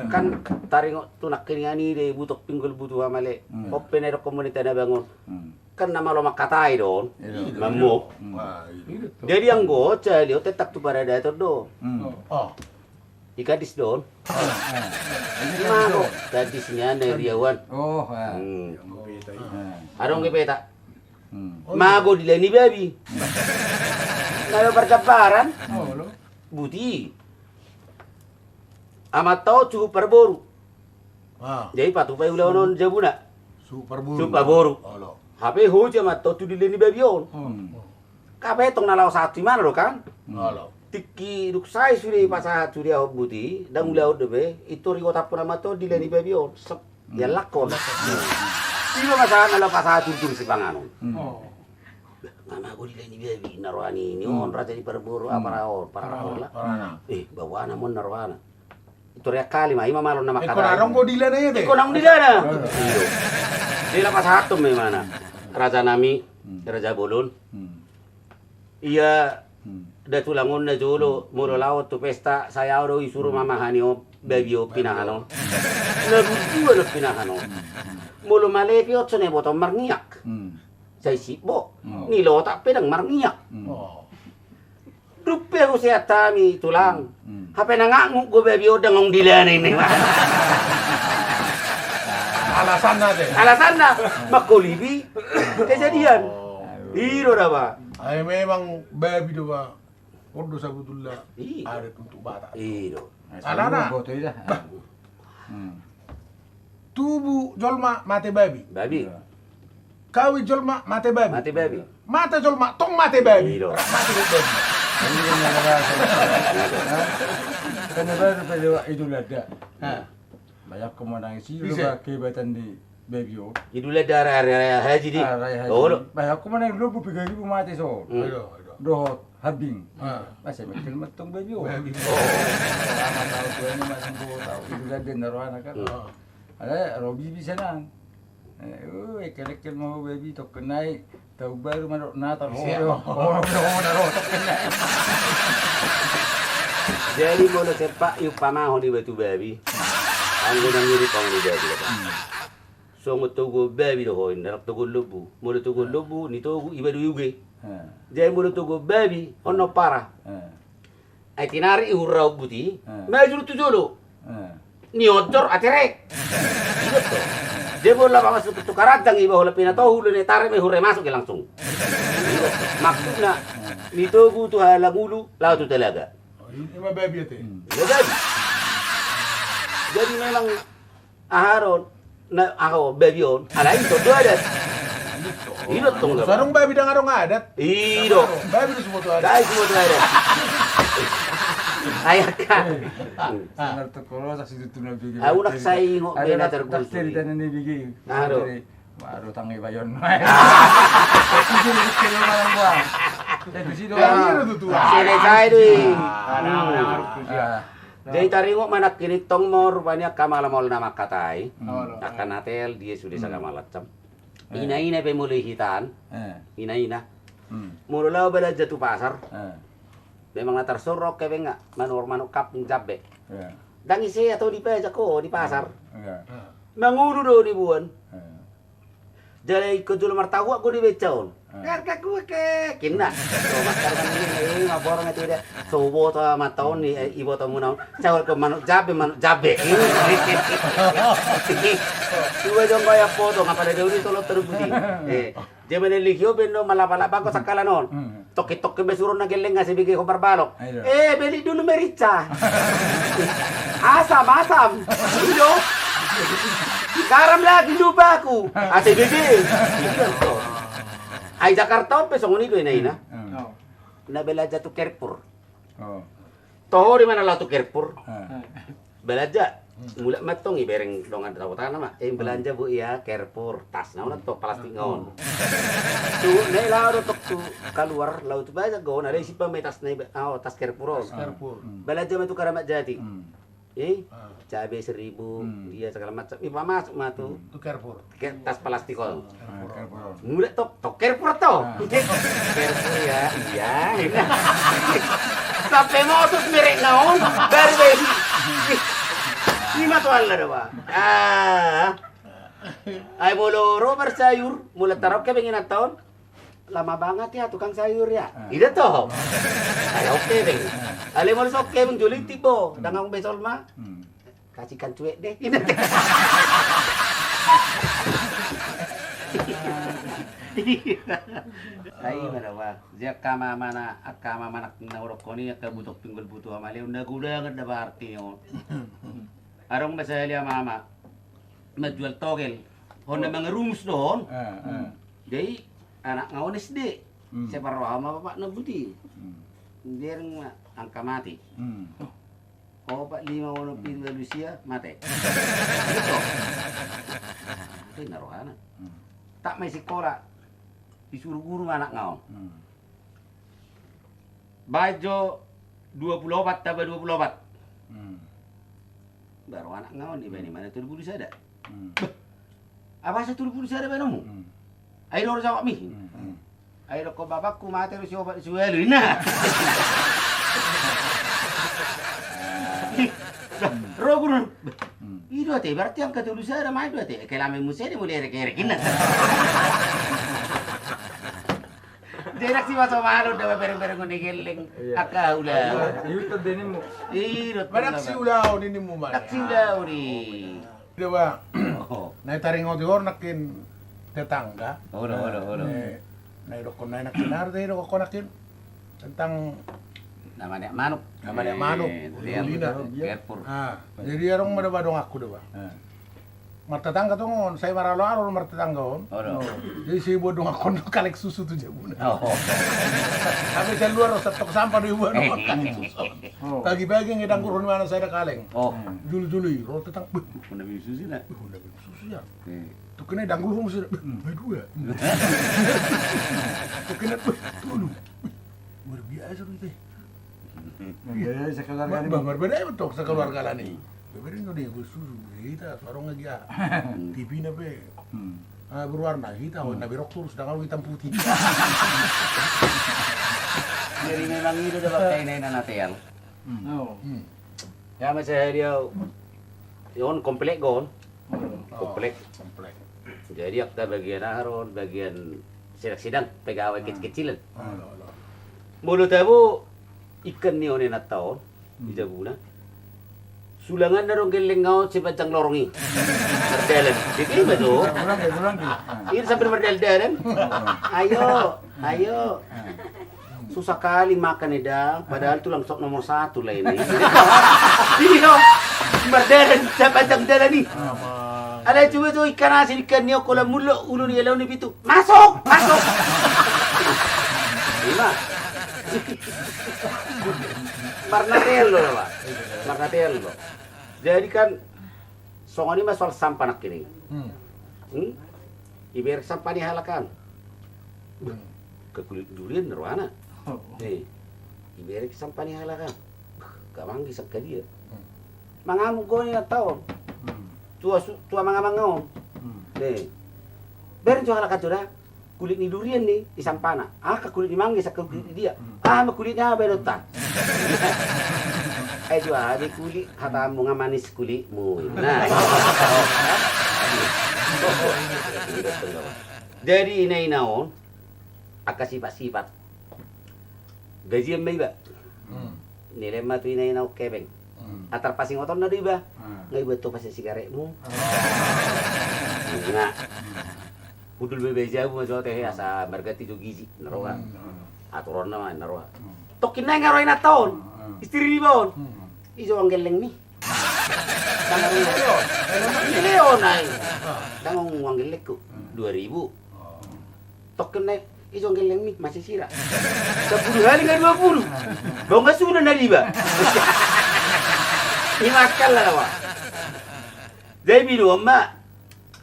Kan taringot tu nangkiningan i, de butok pinggol butuh amale. Ope na idokkon muna di Tanah Abang on. Kan na malo mangkatai do on. Mamuk. Jadi anggo on sahali on tetap tu paradaton do. I Kadis do on. Mago Kadis ni ana Riawan. Adong Gepeta. Mago di lae ni babi. Na parjambaran. Buti. Amanta on suhut parboru. Jadi patupa i ulaon on jabuna. Suhut parboru. Suhut parboru. Hape hoja amanta on tu di lae ni babi on. Hape tong na laho sahat tu imana do kan? Tingki dung sae sude pasahat sude ahu buti, ndang ulaon dope, intor i gotaphon amanta on di lae ni babi on. Sep, diallakhon. Ima ma sahat na laho pasahat ujung sipanganon. Nga mago di lae ni babi, na rohana i on, raja ni parboru, apara on, parana. Eh, baoana ma on na rohana. Intor i angka lima, ima malo na mangkatai. Ingkon adong do di lae na i ate. Ingkon adong di lae na. Iyo. Dia na pasahathon ma imana. Raja nami, raja bolon. Ia da tulang on na jolo, molo laho tu pesta, sai ahu do isuru mamahani on, babi on pinahan on. Na burdua do pinahan on. Molo male pe on songon na iboto marngiak. Sai sippo. Ni lotak pe ndang marngiak. Dung pe huseat hami tulang. Hape na nganguk do babi on ndang adong di lae na i. Alasanna ate. Alasanna mangkolipi kejadian. I do da ba. Ai memang babi do ba. On do sabotulna adat untuk Batak. I do. Alana. Tubu jolma mate babi. Babi. Kawin jolma mate babi. Mate babi. Mate jolma tong mate babi. I do. Mate babi. Kan baru pada Idul Adha. Banyak kemenangan si lo ba kebatan di babi on. Idul Adha hari raya haji di. Banyak kemenangan lo bu piga ribu mate so. Dohot. Habing. Masa mekkel ma tong babi on. Babi on. Ama tau tuan ni masang bo tau. Itu kan dia na rohana kan. Ada robi bisa nan. Eh, ekkel-ekkel ma babi tokken nai. Tau baru madok Natal. Siap. Jadi molo sempat iumpamahon iba tu babi. Anggo na mirip anggo ni babi. Songon togu babi do ho, ndang togu lombu. Molo togu lombu, ni togu iba do iuge. Jadi molo togu babi, on na parah. Ai tinarik i hurra ombut i, maju do tu jolo. Ni onjor aterek. Jadi molo laho masuk tu karanjang iba holan pinatohu do na i tarik ma i hurra i masuk i langsung. Maksudna, ni togu tu halangulu, laho tu telaga. Ima babi ate. Ima babi. Jadi memang Aha do on, na, aha on, babi on. Alai i do adat. I do tong. Sadong babi ndang adong adat. I do. Babi do sumoto adat. Dai sumoto adat. Ayah ka. Au nak sai ingok bena tergusur. Aha do. Baru tangi bayon. Selesai do i. Jadi taringot ma nangkin i tong ma rupani angka malamol na mangkatai. Angka na tel dia sude sagala macam. Ina-ina pe molo i hitaan. Ina-ina. Molo laho balanja tu pasar. Memang na tarsorok ke benga manuk manuk kampung jambe. Ndang ise atau dipajak ho di pasar. Mangolu do diboan. Jala ingkon jolo martahuak do di beca on. Harga kue ke kinna. Masker kan ini, ini maborong itu dia. So boto mata on ni, iboto muna on. Cawal ke manuk jabe, manuk jabe. Coba jong kaya foto ngapa ada daun itu lo terbuti. Eh, dia mana lihio bendo malapa-lapa ko sakala non. Toke-toke besuron na geleng ngasih bege ko barbalok. Eh, beli dulu merica. Asam, asam. I do. Garam lagi lubaku. A C B B. Ai Jakarta on pe songon i do, ina, ina. Hmm. Na belanja tu Carrefour. Oh. Toho do imana laho tu Carrefour. Ah. Belanja. Hmm. Mulak ma antong, ibereng dongan sahuta na ma. Eh, belanja, Bu, ya, Carrefour. Tas na on antong, plastik na on. Tu, na i laho do antong tu kaluar, laho tu bajak on, alai simpan ma i tas na i, oh, tas Carrefour on. Tas Carrefour. Hmm. Belanja ma tu Keramat Jati. Hmm. Eh, ah, cabe seribu, hmm, dia segala macam. Ipamasuk ma tu, hmm, tu Carrefour. Ke tas plastik on. Ah, Carrefour. Mulak antong, antong Carrefour antong. Ah. Carrefour ya, iya. Sampe motus merek na on, baru be. I ma tu ala do ba. Ah. Ai molo ro marsayur, molo taraok ke bengi na antong. Lama banget ya tukang sayur ya. Ah. I do tong. Ai oke deng. Ah. Alai molo so oke, bung jolo intip bo. Hmm. Dang adong be jolma. Hmm. Kasihkan cuek deh. Ai mana, Bang? Dia angka mama na, angka mama na hudok on i, angka butuh pinggol butuh amaleon, na godang do ba arti on. Adong ma sahali mama manjual togel. Hon na mangarumus do on. Ah, ah. Jadi anak nga on S D. Hmm. Sai parroha ma bapakna buti. Hmm. Dereng ma angka mate. Hmm. Opat, lima, onom, pitu, walu, sia, mate. Gitu. Mate na rohana. Hmm. Tak ma i sikola. Disuru guru ma anak nga on. Hmm. Baen jo dua pulu opat tamba dua pulu opat. Hmm. Baru anak nga on, dibaen imana tolu pulu sada. Hmm. Bah, abasa tolu pulu sada baenonmu? Hmm. Ai do jawabmi. Hmm. Ai dokkon bapakku mate do sia opat sia ualu, ninna. Ro guru. Hmm. I do ate, berarti angka tolu sada ma i do ate. Kelamen muse di muli erek-erek, ninna. Jadi si maso malo da bereng-bereng ni gelleng. Iya. Angka ulaon. Iya, iya, itu deh, ninmu. Iya, mana si ulaon ninmu, mana? Mana si ulaon i. Dia ba. Oh. Na i taringot i on nangkin tetangga. Olo, olo, olo. Eh, na i dokkon na i nangkin, na i dokkon nangkin tentang na maniak manuk. Na maniak manuk. Eh, dia ulina. Carrefour. Ah, jadi adong ma da ba donganku da ba. Ah. Martetangga tong on, sai maralo-alo martetangga on. Olo. Oh. Jadi sai boan donganku on kaleng susu tu jabuna. Oh. Tapi sai luar, sai tong sampah di boan dongan kaleng susu. Oh. Pagi-pagi nge danggur on mana sai da kaleng. Oh. Julu-julu i, ro tetangga. Beh. Hona beli susu na. Beh, hona beli susu ya. Eh. Tokina danggur hong sudah. Beh, hmm, berdua. Tokina, beh, tolu. Beh, luar biasa begitu. Iya, sekeluarga ini. Bah, marbeda ya betul sekeluarga lah nih. Beberi nggak deh, gue susu, kita sorong lagi ya. T V na pe. Hmm. Ah, berwarna hitam, hmm, warna berok terus, sedangkan hitam putih. Jadi memang itu udah pakai nena natel. Hmm. Oh. Hmm. Ya, masih dia, ya, on komplek, on. Hmm. Komplek. Oh, komplek. Jadi, akta bagian aron, bagian sidang-sidang, pegawai, hmm, kecil-kecilan. Hmm. Molo tabo, ikan ni on enanta on, hmm, di jabuna. Sulangan na dong gelleng nga on sepanjang lorong i. Mardalan. Jadi, betul. Ulang, ulang, ulang. Ini sambil mardalan-dalan. Hmm. Ayo, ayo. Hmm. Susah kali makan, eda, padahal tulang sok nomor satu lah ini. Iya. Mardalan, sepanjang dalan i. Alai coba tu ikan asin, ikan ni okol mullo, ulu ni elo ni pitu. Masuk, masuk. Ima. Marnatel do, Pak. Marnatel do. Jadi kan, songon i ma soal sampah nangkin i. Hmm. Hmm? Iberek sampah ni halak an. Beh, hmm, ke kulit durian rohana. Oh. Nih. Iberek sampah ni halak an. Beh, gak manggis angka dia. Hmm. Mangamuk goni na taon. Hmm. Tua su-, tua mangamang on. Hmm. Nih. Bereng jo halak an jo da. Kulit ni durian ni, i sampana. Angka kulit ni manggis, angka kulit ni dia. Hmm. Ah, ma kulit ni aha baenonta? Eh, jo aha be kulit, hatamu nga manis kulitmu. Nah. Jadi ina-ina on, angka sifat-sifat. Gajian ma iba. Hmm. Nilem ma tu ina-ina on kebeng. Hmm. Atar pasingoton na do iba. Hmm. Nga iba tu pasi sigaretmu. Oh. Nga. Hmm. Hundul be bae jabu ma jo ate, he, asa marganti jo gizi, na roha. Hmm. Aturonna ma, na roha. Hmm. Tokkin nai nga ro inanta on. Hmm. Istiri niba on. Hmm. Ijo uang gelleng ni. Tanggung jawab. Ini Leon ai. Tanggung uang gellengku dua ribu. Tokkin nai, ijon gellengmi masisira. Sepuluh kali nggak dua puluh. Bau nggak sudah nari ba. Imakan lah lawa. Jadi binuan ma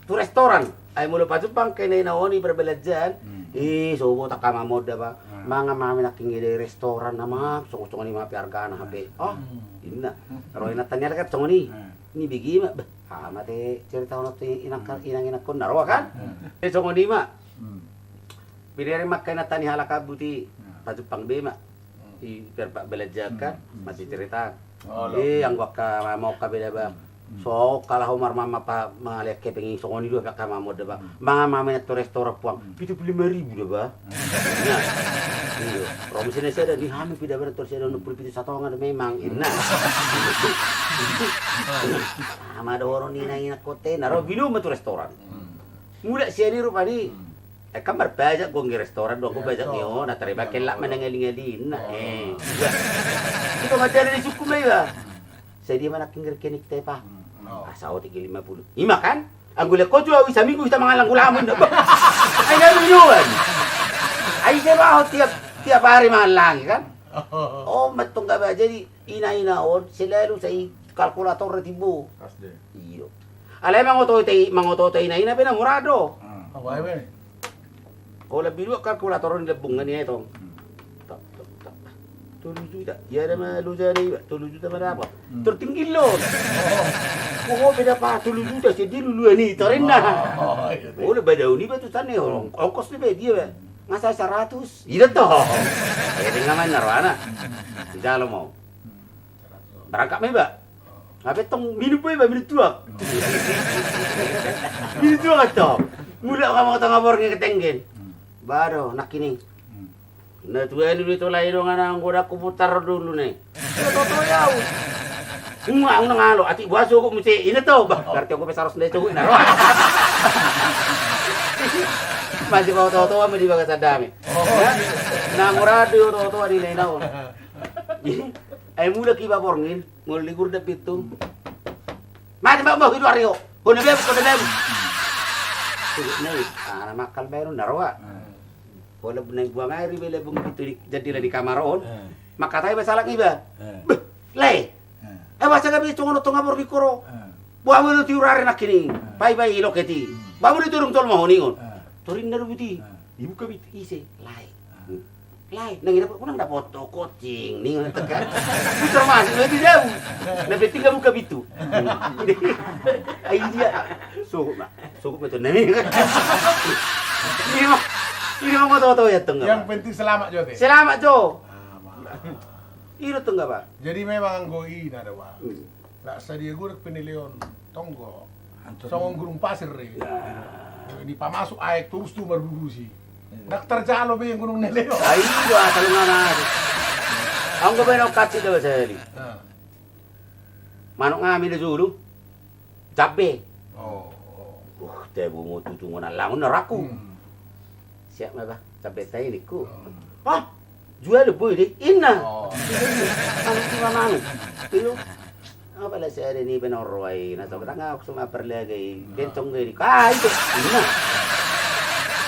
tu restoran. Ai molo pajumpang ke na inaon i perbelanjaan. Hmm. Ih, sobo tak kama moda ba. Hmm. Mangan ma hami nangkin i di restoran nama, songon songon i ma pe argana hape. Oh, hmm, inna. Ro inanta ni arga songon i. Hmm. Ni begi ma. Bah, ama te cerita ono tu inang, hmm, inang inang kon na ro kan. Hmm. Eh, songon i ma. Hmm. Pidere ma angka inanta ni halak abut i. Hmm. Pajumpang be ma. I perbelanjaan kan, hmm, hmm, masih cerita. Oh, eh, anggo angka mama on hape da ba. Hmm. So, kalau Umar mama pa malihat kepeng i songon i do angka mama on da ba. Hmm. Mangan ma hami tu restoran puang. Hmm. Pitu puluh lima ribu da ba. Hmm. Nah. Iya. Ro muse na sada ni hami pe da ba tu sada onom puluh pitu satonga da memang. Hmm. Nah. Ama dohonon ni na ina kote, na ro binuan ma tu restoran. Hmm. Mulak sian i rupani. Hmm. Eh, kan marpajak gong i restoran, dohot, iya, pajak ni on, na tarima, iya, kellak ma na ngali-ngali na. Oh. Eh. Itu ma jala disungkun ma iba. Sadia ma nangkin rekening te pa. Hmm. Oh. Ah, saotik i lima puluh. I ma kan? Anggo lehon ho tu au i saminggu hita mangallang hulamu na. Ai na duluan. Ai ise ma ho tiap, tiap hari mangallangi kan? Oh, mantong ga ba jadi ina-ina on selalu sai kalkulator na timbo. Pasti. Iyo. Alai mangoto-oto, mangoto-oto ina-ina pe na murah do. Hmm. Apa ya, Bang? Kalau binuan kalkulator on dilambung kan i tong. Hmm. Tak, tak, tak. Tolu juta. Ia ada ma loja ni, Pak. Tolu juta ma dapat. Hmm. Tertinggi lo. Oh. Oh, beda pa tolu juta, jadi luluan i, torinna. Oh, iya, iya. Oh, lebih jauh ni, Pak, tu sana, ongkos ni, Pak, dia, Pak. Masa seratus? Iya toh. Eh, dengan mana, Rohana? Di dalam mau. Berangkat ma iba. Hape tong minum pe iba, minum tuak. Minum tuak tong. Mulak ma tong, borngin, ketenggen. Ba do nangkin i. Na tua ni do ito lae, dongan, anggo dang huputar dulu ne. Ia toto au. Unga, unga ngalo, atik buha sogot muse, ina to, bah, berarti anggo pe saros ndai sogot na ro. Masih bau toto, ama di bagasan dame. Oh. Ya? Na murah do toto, adi na inaon. Ai mulak iba borngin, molo ligur da pintu. Mate ma, bah, itu ari ho. Ho na bebuk, ho na bebuk. Sudah nih, anak makal baru na roa. Ho na buang air, iba lambung pintu di jendela di kamar on. Mangkatai ba salang iba. Beh, lae. Ai boasa gabe songon on tonga borngin ho ro? Boha molo tiur ari nangkin i. Pai, pai, i loket i. Boha molo tiur dung tolu ma ho ningon. Torinna do buti. Dibuka pintu, ise? Lae. Lae, nang ina unang dapot ho kocing ningon, kan? Termasuk itu jauh. Na penting nggak buka pintu. Ai dia. Sogot ma. Sogot ma itu nami. Ini mah, ini mah mau tahu-tahu ya tengah. Yang penting selamat jo te. Selamat jo. Ina tengah, Pak. Jadi memang anggo i na da, Pak. Hmm. Nggak sadia godang pe ni Leon tonggo. Songon gunung pasir i. Ini pamasuk aek torus tu mardudusi. Nggak terjalo be yang gunung ni Leon. Ai do asal ngana. Anggo baen au kasih da ba sahali. Manuk ngami da jolo. Cabe. Oh. Uh, te bungo tutungon alangon na raku. Hmm. Siap ma, bah, cabe ta i ningku. Hmm. Ah, jual boi de, inna. Oh. Manuk, manuk. Iyo. Apa lah saya ada ni benar roai, na so ketang aku sama perlagai. Hmm. Bencong gini. Ah, itu. Inna.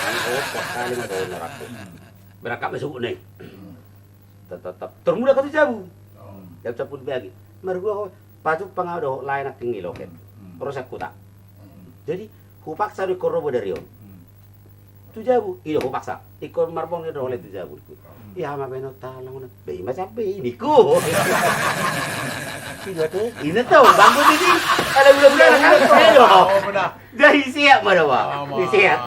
Kan oh, kuat kali ma tu na raku. Hmm. Berangkat masuk ne. Hmm. Tetap, tetap. Termula ka tu jabu. Oh. Jabu sampulu bagi. Margua ho. Pajumpang au dohot lae nangkin i loket. Hmm. Ro sian huta. Hmm. Jadi, hupaksa do ingkon ro bodari on. Hmm. Tu jabu, i do hupaksa. Ingkon marbonggi do lae tu jabu. Hmm. Ia ma baen au talang on. Be i ma cabe i ningku. Ina to, banggo di sini. Ada gula-gula na kan. Oh, benar. Jadi siap ma da, Pak. Di siap.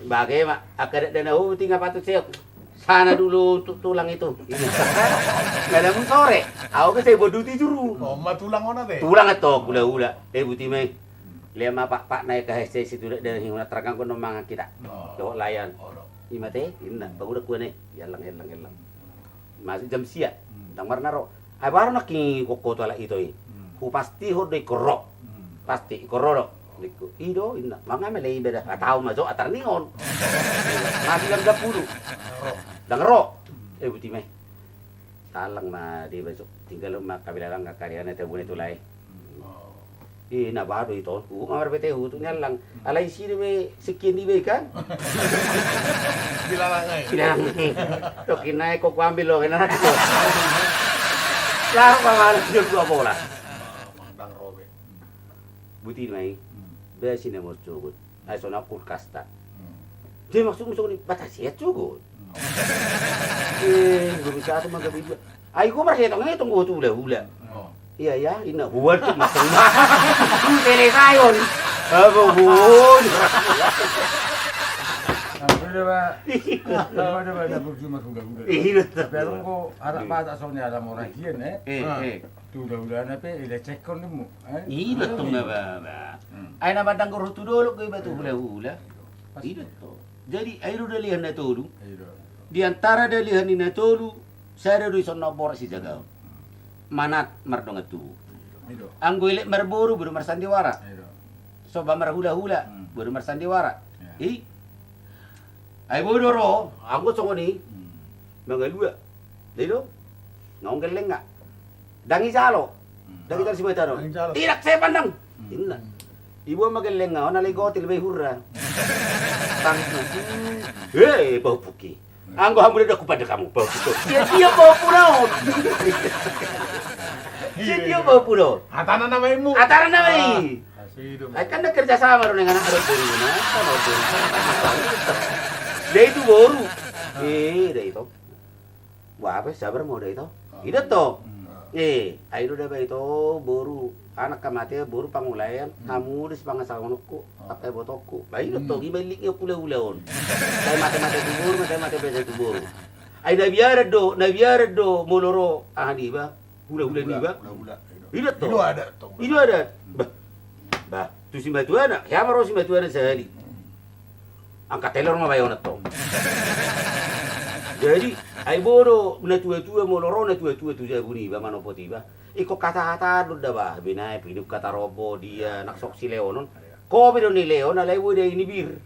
Bage ma, angka dakdanak ho tinggal patut seok. Sana dulu untuk tulang itu. Kada mu sore. Au ke sai bodut i juru. Oh, ma tulang on ate? Tulang ato, hula-hula. Eh, buti ma i. Lea ma pakpak na i, kahese situdak dan hinguna terganggu no mangan kita. Oh. Dohot lae an. Oh, do. I ma te, inna, baru da kuane. Yalang, yalang, yalang. Masuk jam sia. Hmm. Ndang marnaro. Ai baru nangkin i gokhon tu halak ito i. Hmm. Hupastihon do ingkon ro. Hmm. Pasti ingkon ro do. Ningku. I do, inna. Mangan ma lae iba da. Tahu ma jo atar ningon. Masuk jam sampulu. Ndang ro. Ndang ro. Hmm. Eh, buti ma i. Talang ma dia besok. Tinggal ma kabilalang kakariana tabune tu lae. Hmm. Ih, na bado i ton. Huhut ma marbete huhut tu ni allang. Alai isi do be singkian ni be kan. Bilalang ai. Bilalang ai. Tokin na eko kuambil lo kena. Laho ma malas jo dua bola. Mandang robe. Buti ma i. Be asi na mos jogot. Ai songon kulkas ta. Dia maksudmu songon i, batas ia jogot. Eh, belum bisa tu mangga bibir. Ai gua marhetong-hetong gua tu hula-hula. Iya ya, ina hual tu masang. Selesai on. Apa hual? Apa dah, Pak? Apa dah, Pak? Dapur cuma hula-hula. Iya. Tapi aku kok anak Batak soalnya ada mau rajian, eh. Eh, eh. Tu hula-hula na pe, lecek kon demu. Ida tong na ba. Ai na mandang gorot tu dolok goi ba tu hula-hula. Ida tong. Jadi ai do dalihan na tolu. Di antara dalihan i na tolu, sada do i songon borat sijagaon. Manat mardongan tubu. Anggo elek marboru, boru marsandiwara. Soba marhula-hula, boru marsandiwara. I. Ai boi do ro, anggo songon i. Mangalua. Dai do. Naung gellenga. Dang i jalo. Dang i jalo si Baita do. Tidak saya pandang. Inna. Iboan ma gellenga on, alai gotil be i hurra. Tangis na. Hei, pahompu ki. Anggo hamu da, da kupandang hamu, pahompu. Dia, dia pahompu na on. Dia, dia pahompu na on. Hatana nama i. Hatana nama i. Ai kan da kerja sama do dengan anak boru na. Sama boru. Dai tu boru. Eh, dai tu. Wah, apa sabar mau dai tu. Ida tong. Eh, ai do da ba i tu boru. Anak ka mate, boru pangulaean, hamu do sipangasahononku, angka ibotongku. Ba ida tong, i ma illikna hula-hula on. Sai mate-mate tu boru, sai mate-mate tu boru. Ai na biaran do, na biaran do molo ro aha niba, hula-hula niba. Ida tong. I do adat. Bah. Bah, tu simatuana, hea ma ro simatuana sahali. Angka telor ma bayonan tong. Jadi ai boi do na tua-tua, molo ro na tua-tua tu jabu niba manopot iba. Ingkon hata-hata do da ba, binae, pinuk hata rombo dia, nang sok sileonon. Kopi do nileon, alai boi da i ni bir.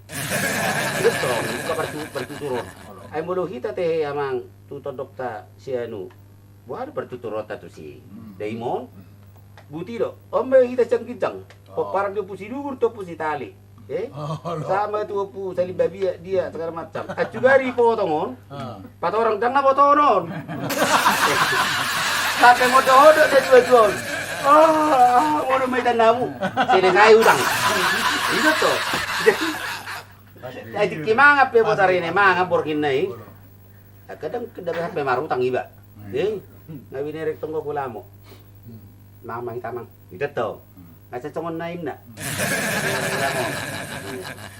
Ida tong, buka partu-, partuturon. Ai molo hita tehe amang tu tondokta si anu. Boha do partuturonta tusi. Daimon. Buti do. On ma hita sian ginjang. Pomparan di ompu Sidugur tu ompu Sitali. Eh? Sama tu ompu Salim Babiat dia segala macam. Acugari potong on. Patorang dang na botohon on. Sampe modok-odok dia dua-dua on. Ah, modok ma i tandamu. Selesai utang. Ida tong. Jadi ai tingki mangan pe botar i na mangan borngin na i. Kadang da be sampe marutang iba. Eh, nga binerek tong go kulamo. Mang, mang, hita mang. Ida tong. Nga sasongon na inna. Kulamo.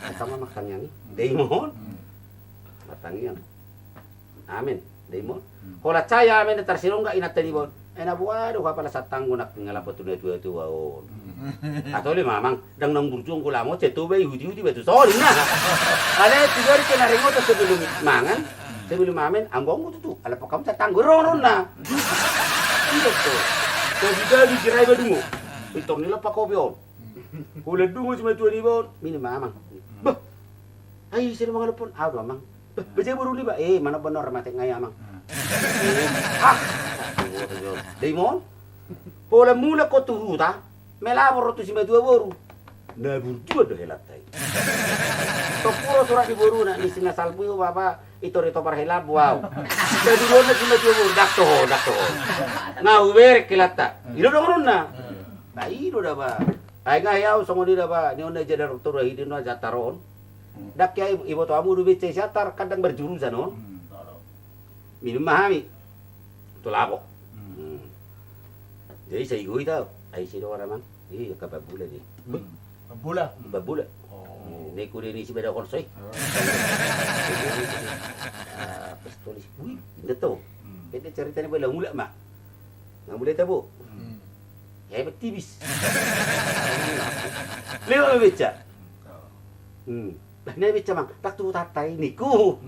Sasongon mang tangiang i. Daimon. Martangiang. Amen. Daimon. Holan sai amen, tarsirongga inanta niba on. Ai na boha do hapala satanggo nangkin nga lapot tu na tua-tua on. Atau le mamang, dang naung burju on kulamo, sai toba ihuti-huti batu soling na. Alai tu gari kena ringoto sebelum mangan, sebelum amen, anggo-anggo tutu, ala pakamu satanggo rongrong na. Ida tong. Jadi-jadi gerai badungo. Pintor ni lampa kopi on. Holan dungo simatua niba on, minum mamang. Bah. Ai ise do mangalop on, au do amang. Bah, boha boru niba? Eh, manomba on ra mate nga i amang. Ah. Daimon. Holan mulak ho tu huta, melapor ho tu simatua boru. Na burju do helanta i. Tong puro surat ni boruna, ni si na salpu i ho bapa, itor-itor parhelambu au. Jadi boru na simatua boru, dang toho, dang toho. Nga huberek helanta. I do dongononna. Ba i do da ba. Ai nga i au songon i da ba, ni on na i jadar tor ahi di na jatar on. Dang i ai iboto hamu do benca i siatar, kan dang marjurusan on. Minum ma hami. Tu lapo. Jadi sai i go hita. Ai ise do amang? Ih, angka bambola ni. Bambola? Bambola. Ningku dia ni si bada holso i. Apostolis. Ui, inda tong. Pendek carita ni bala mulak ma. Nga mulai tabo. Hebat tipis. Lewat ma benca. Bah, na benca mang, dang tu hutanta i ningku.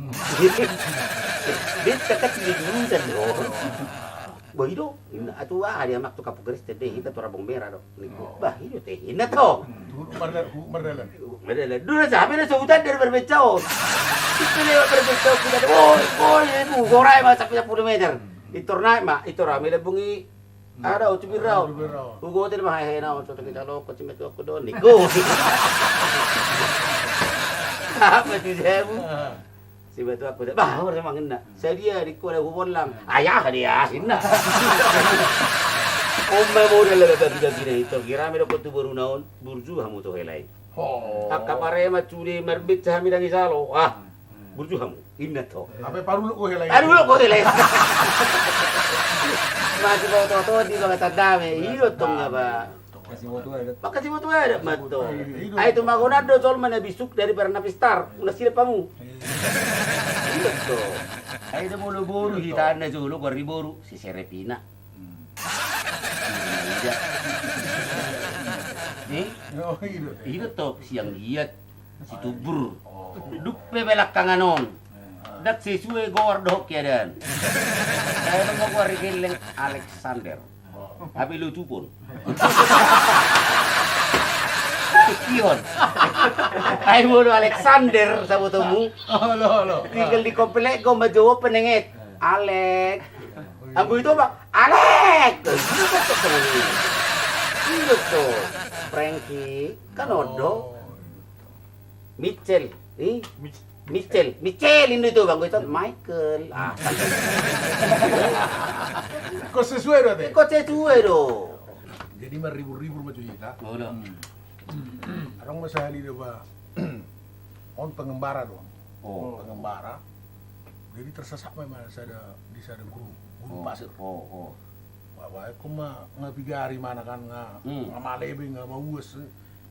Benca kan tu jurusan do. Bah i do, inna tu aha dia mak tu Kampung Kristen de, hita tu Rabong Merah do. Ningku. Bah i do te, inna tong. Mardalan. Mardalan. Dua sampe na sahutan dari marbenca on. Itu lewat marbenca on, kita, woi, woi, ibu, gorai ma sampe sapuluh meter. Itor naik ma, itor rame lebung i. Ada, tu Birraon. Hugotel ma, "Hae, hae, na on, so tung hita lohot, simatuangku do on," ningku. Aha ma tu jabu? Simatuangku do. Bah, ore mangenna. Sadia ningku, ada hubollang. Ayah dia sinna. On ma modal na bagi-bagina i, tung i rame dokkon tu boruna on, burju hamu tu hela i. Angka pareman sude marbinca hami dang i salo. Ah, burju hamu, inna to. Hape parulok do hela i. Parulok do hela i. Masibotoboto di bagasan dame, i do tong, apa? Masiboto adat. Masiboto adat ma tong. Ai tumagonan do jolma na bisuk daripada na pistar, unang silap hamu. I do tong. Ai do molo boru hita na jolo, goar ni boru si Serepina. Hmm. Ida. Eh? Oh, i do. I do tong, Sianggiat, Situbur. Oh. Dung pe belakkangan on. Eh. Ndang sesuai goar dohot keadaan. Sai ma goar ni gelleng Alexander. Oh. Hape lotupon. Ihon. Ai molo Alexander sabotomu. Olo, olo. Tinggal di komplek, go manjou penenget. Alex. Anggo ito, Bang. Alex. I do tong. Frankie. Kan on do. Oh. Mitchell. Ih? Mitch-, Mitchell. Mitchell, inna ito, Bang. Anggo ito Michael. Ah. Ingkon sesuai do ate. Ingkon sesuai do. Jadi maribur-ribur ma jo hita. Olo. Hmm. Adong ma sahali do ba. On pengembara do. Oh. Pengembara. Jadi tersesat ma sada, di sada gurun, gurun pasir. Oh, oh. Ba, ba, ingkon ma nga pigari imana kan, nga, hmm, nga malebe, nga mauas.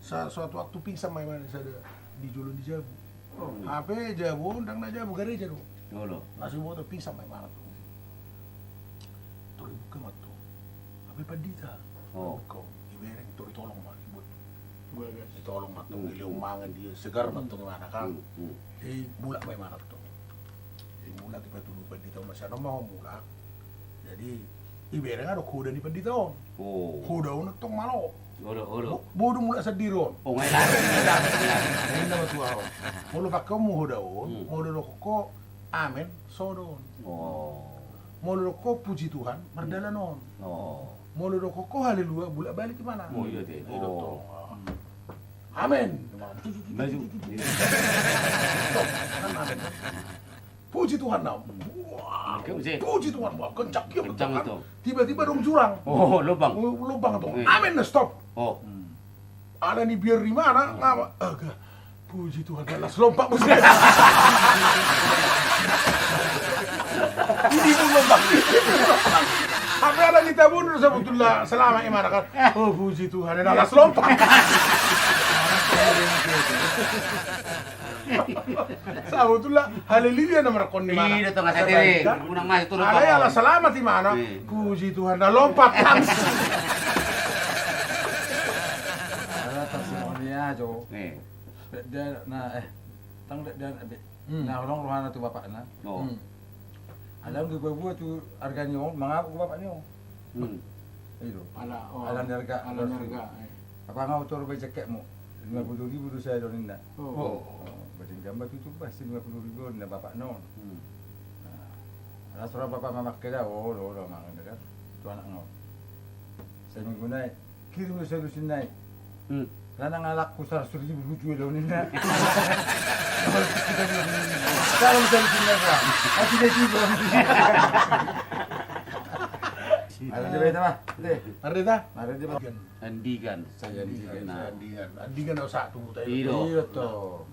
Sa-, suatu waktu pingsan ma imana sada di jolo ni jabu. Hmm. Hape jabu on ndang na jabu gareja do. Olo. Na so diboto pingsan ma imana tong. Tor dibuka ma tong. Hape pandita. Oh. Dibuka on. Dibereng, tor ditolong ma, dibuat. Ditolong ma tong, hmm, dilehon mangan, dia segar ma tong imana kan. Hmm, hmm. Jadi mulak ma imana tong. Jadi mulak, dipatudu pandita on ma, sian on ma ho mulak. Jadi, dibereng adong hoda ni pandita on. Oh. Hoda on tong malo. Olo, olo. Bo-, boi do mulak sandiri on. Oh, nga hela on. Nga hela on. Inna ma tu ahu on. Molo pake on mu hoda on, hmm, molo didok ho amen, so do on. Oh. Molo didok ho puji Tuhan, mardalan on. Oh. Molo didok ho haleluya, bulak balik imana. Oh, i do ate. I do tong. Oh. Amen. Maju. Kan amen. Puji Tuhan, na. Wah, puji Tuhan, wah, kencang dia. Kencang betul kan. Tiba-tiba adong jurang. Oh, lobang. Oh, lobang tong. Eh. Amen, na stop. Oh. Hmm. Ala ni biar imana, hmm, nga ma, aga. Puji Tuhan, na las lompat, buset. Ini pun lompat. Hape ala ni tabun, sebetulna selamat imana kan. Oh, puji Tuhan, na las lompat. Sabotulna haleluya na markon ni mana. Iya, tong, asa diri. Unang masuk tu lompat. Alai ala selamat imana. Iya. Puji Tuhan, na lompat langsung. Ala tarsongon i jo. Iya. Dia na, eh, tang dia, dia, hmm, na holong rohana tu bapakna. Oh. Hmm. Ala nunga dibuat tu arga ni on, mangapung bapakna on. Hmm. I do. Ala, oh, ala ni arga, ala ni arga, eh. Apa nga autor be cekekmu? Lima puluh ribu do sai do ninna. Oh. Oh, badenggan ma tutu, pasti lima puluh ribu ninna bapakna on. Hmm. Nah, ala sura bapak mamangke da, oh, lo, lo, mangan da kan. Tu anakna on. Sai minggu nai, kirim do solusi nai. Hmm. Nang alangku saratus ribu hujual do ninna. Kalau misalnya sini apa? Aku jadi juga. Ada debata ma. Deh. Ada debata? Ada debata. Andigan. Saya Andigan. Andigan. Nah. Saya Andigan. Andigan, oh, satu. Iya. Iya, toh.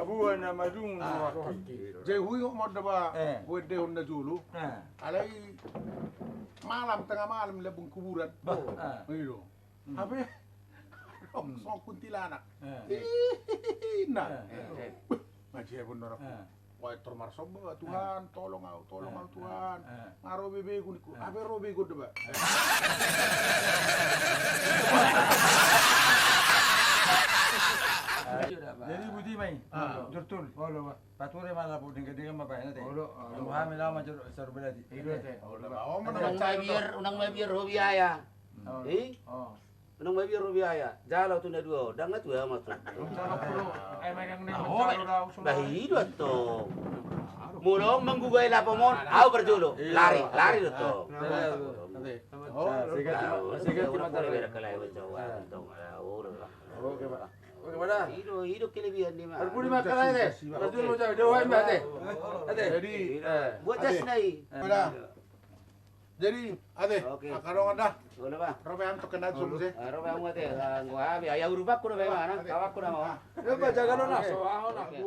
Buah na madung rohangki. Jadi huingot ma on da ba, eh, huendehon na jolo. Eh. Alai malam, tengah malam, lambung kuburan. Bah, eh. Ido. Hmm. Hape, hmm, songon kuntilanak. Eh. Hihihi, na. Eh, eh, eh. Beh, ngaji hepon orang. Eh. Wah, tor marsomba, Tuhan, tolong au, tolong au, Tuhan. Nga ro be begoku, eh, hape ro begoku da ba. Jadi buti ma i. Ah. Jurtul. Pature ma lapo dengke-dengke ma bahen ate. Olo, olo. Olo, hami laho manjalo saur berarti. Ido ate. Olo, ba. Unang mabiar, unang mabiar ho biaya. Hmm. Eh? Oh. Unang mabiar ho biaya. Jalo tu na dua on, ndang na tua ma tu. Bah, ido antong. Molo manggugai lapom on, au parjolo. Lari, lari do antong. Ido, ido kelebihan ni ma. Parjolo ma jalo, ate. Ate. Jadi, eh, buat jas nai. Jadi, ate, oke. Angka dongan da. Olo, ba. Ro be hamu tu kena jom se. Ah, ro be hamu, ate. Ah, gua abi, ayah urupanku ro be, mana? Kawanku nama. Yo, ba, jaga lo na. Oke. So, aho na. Oke.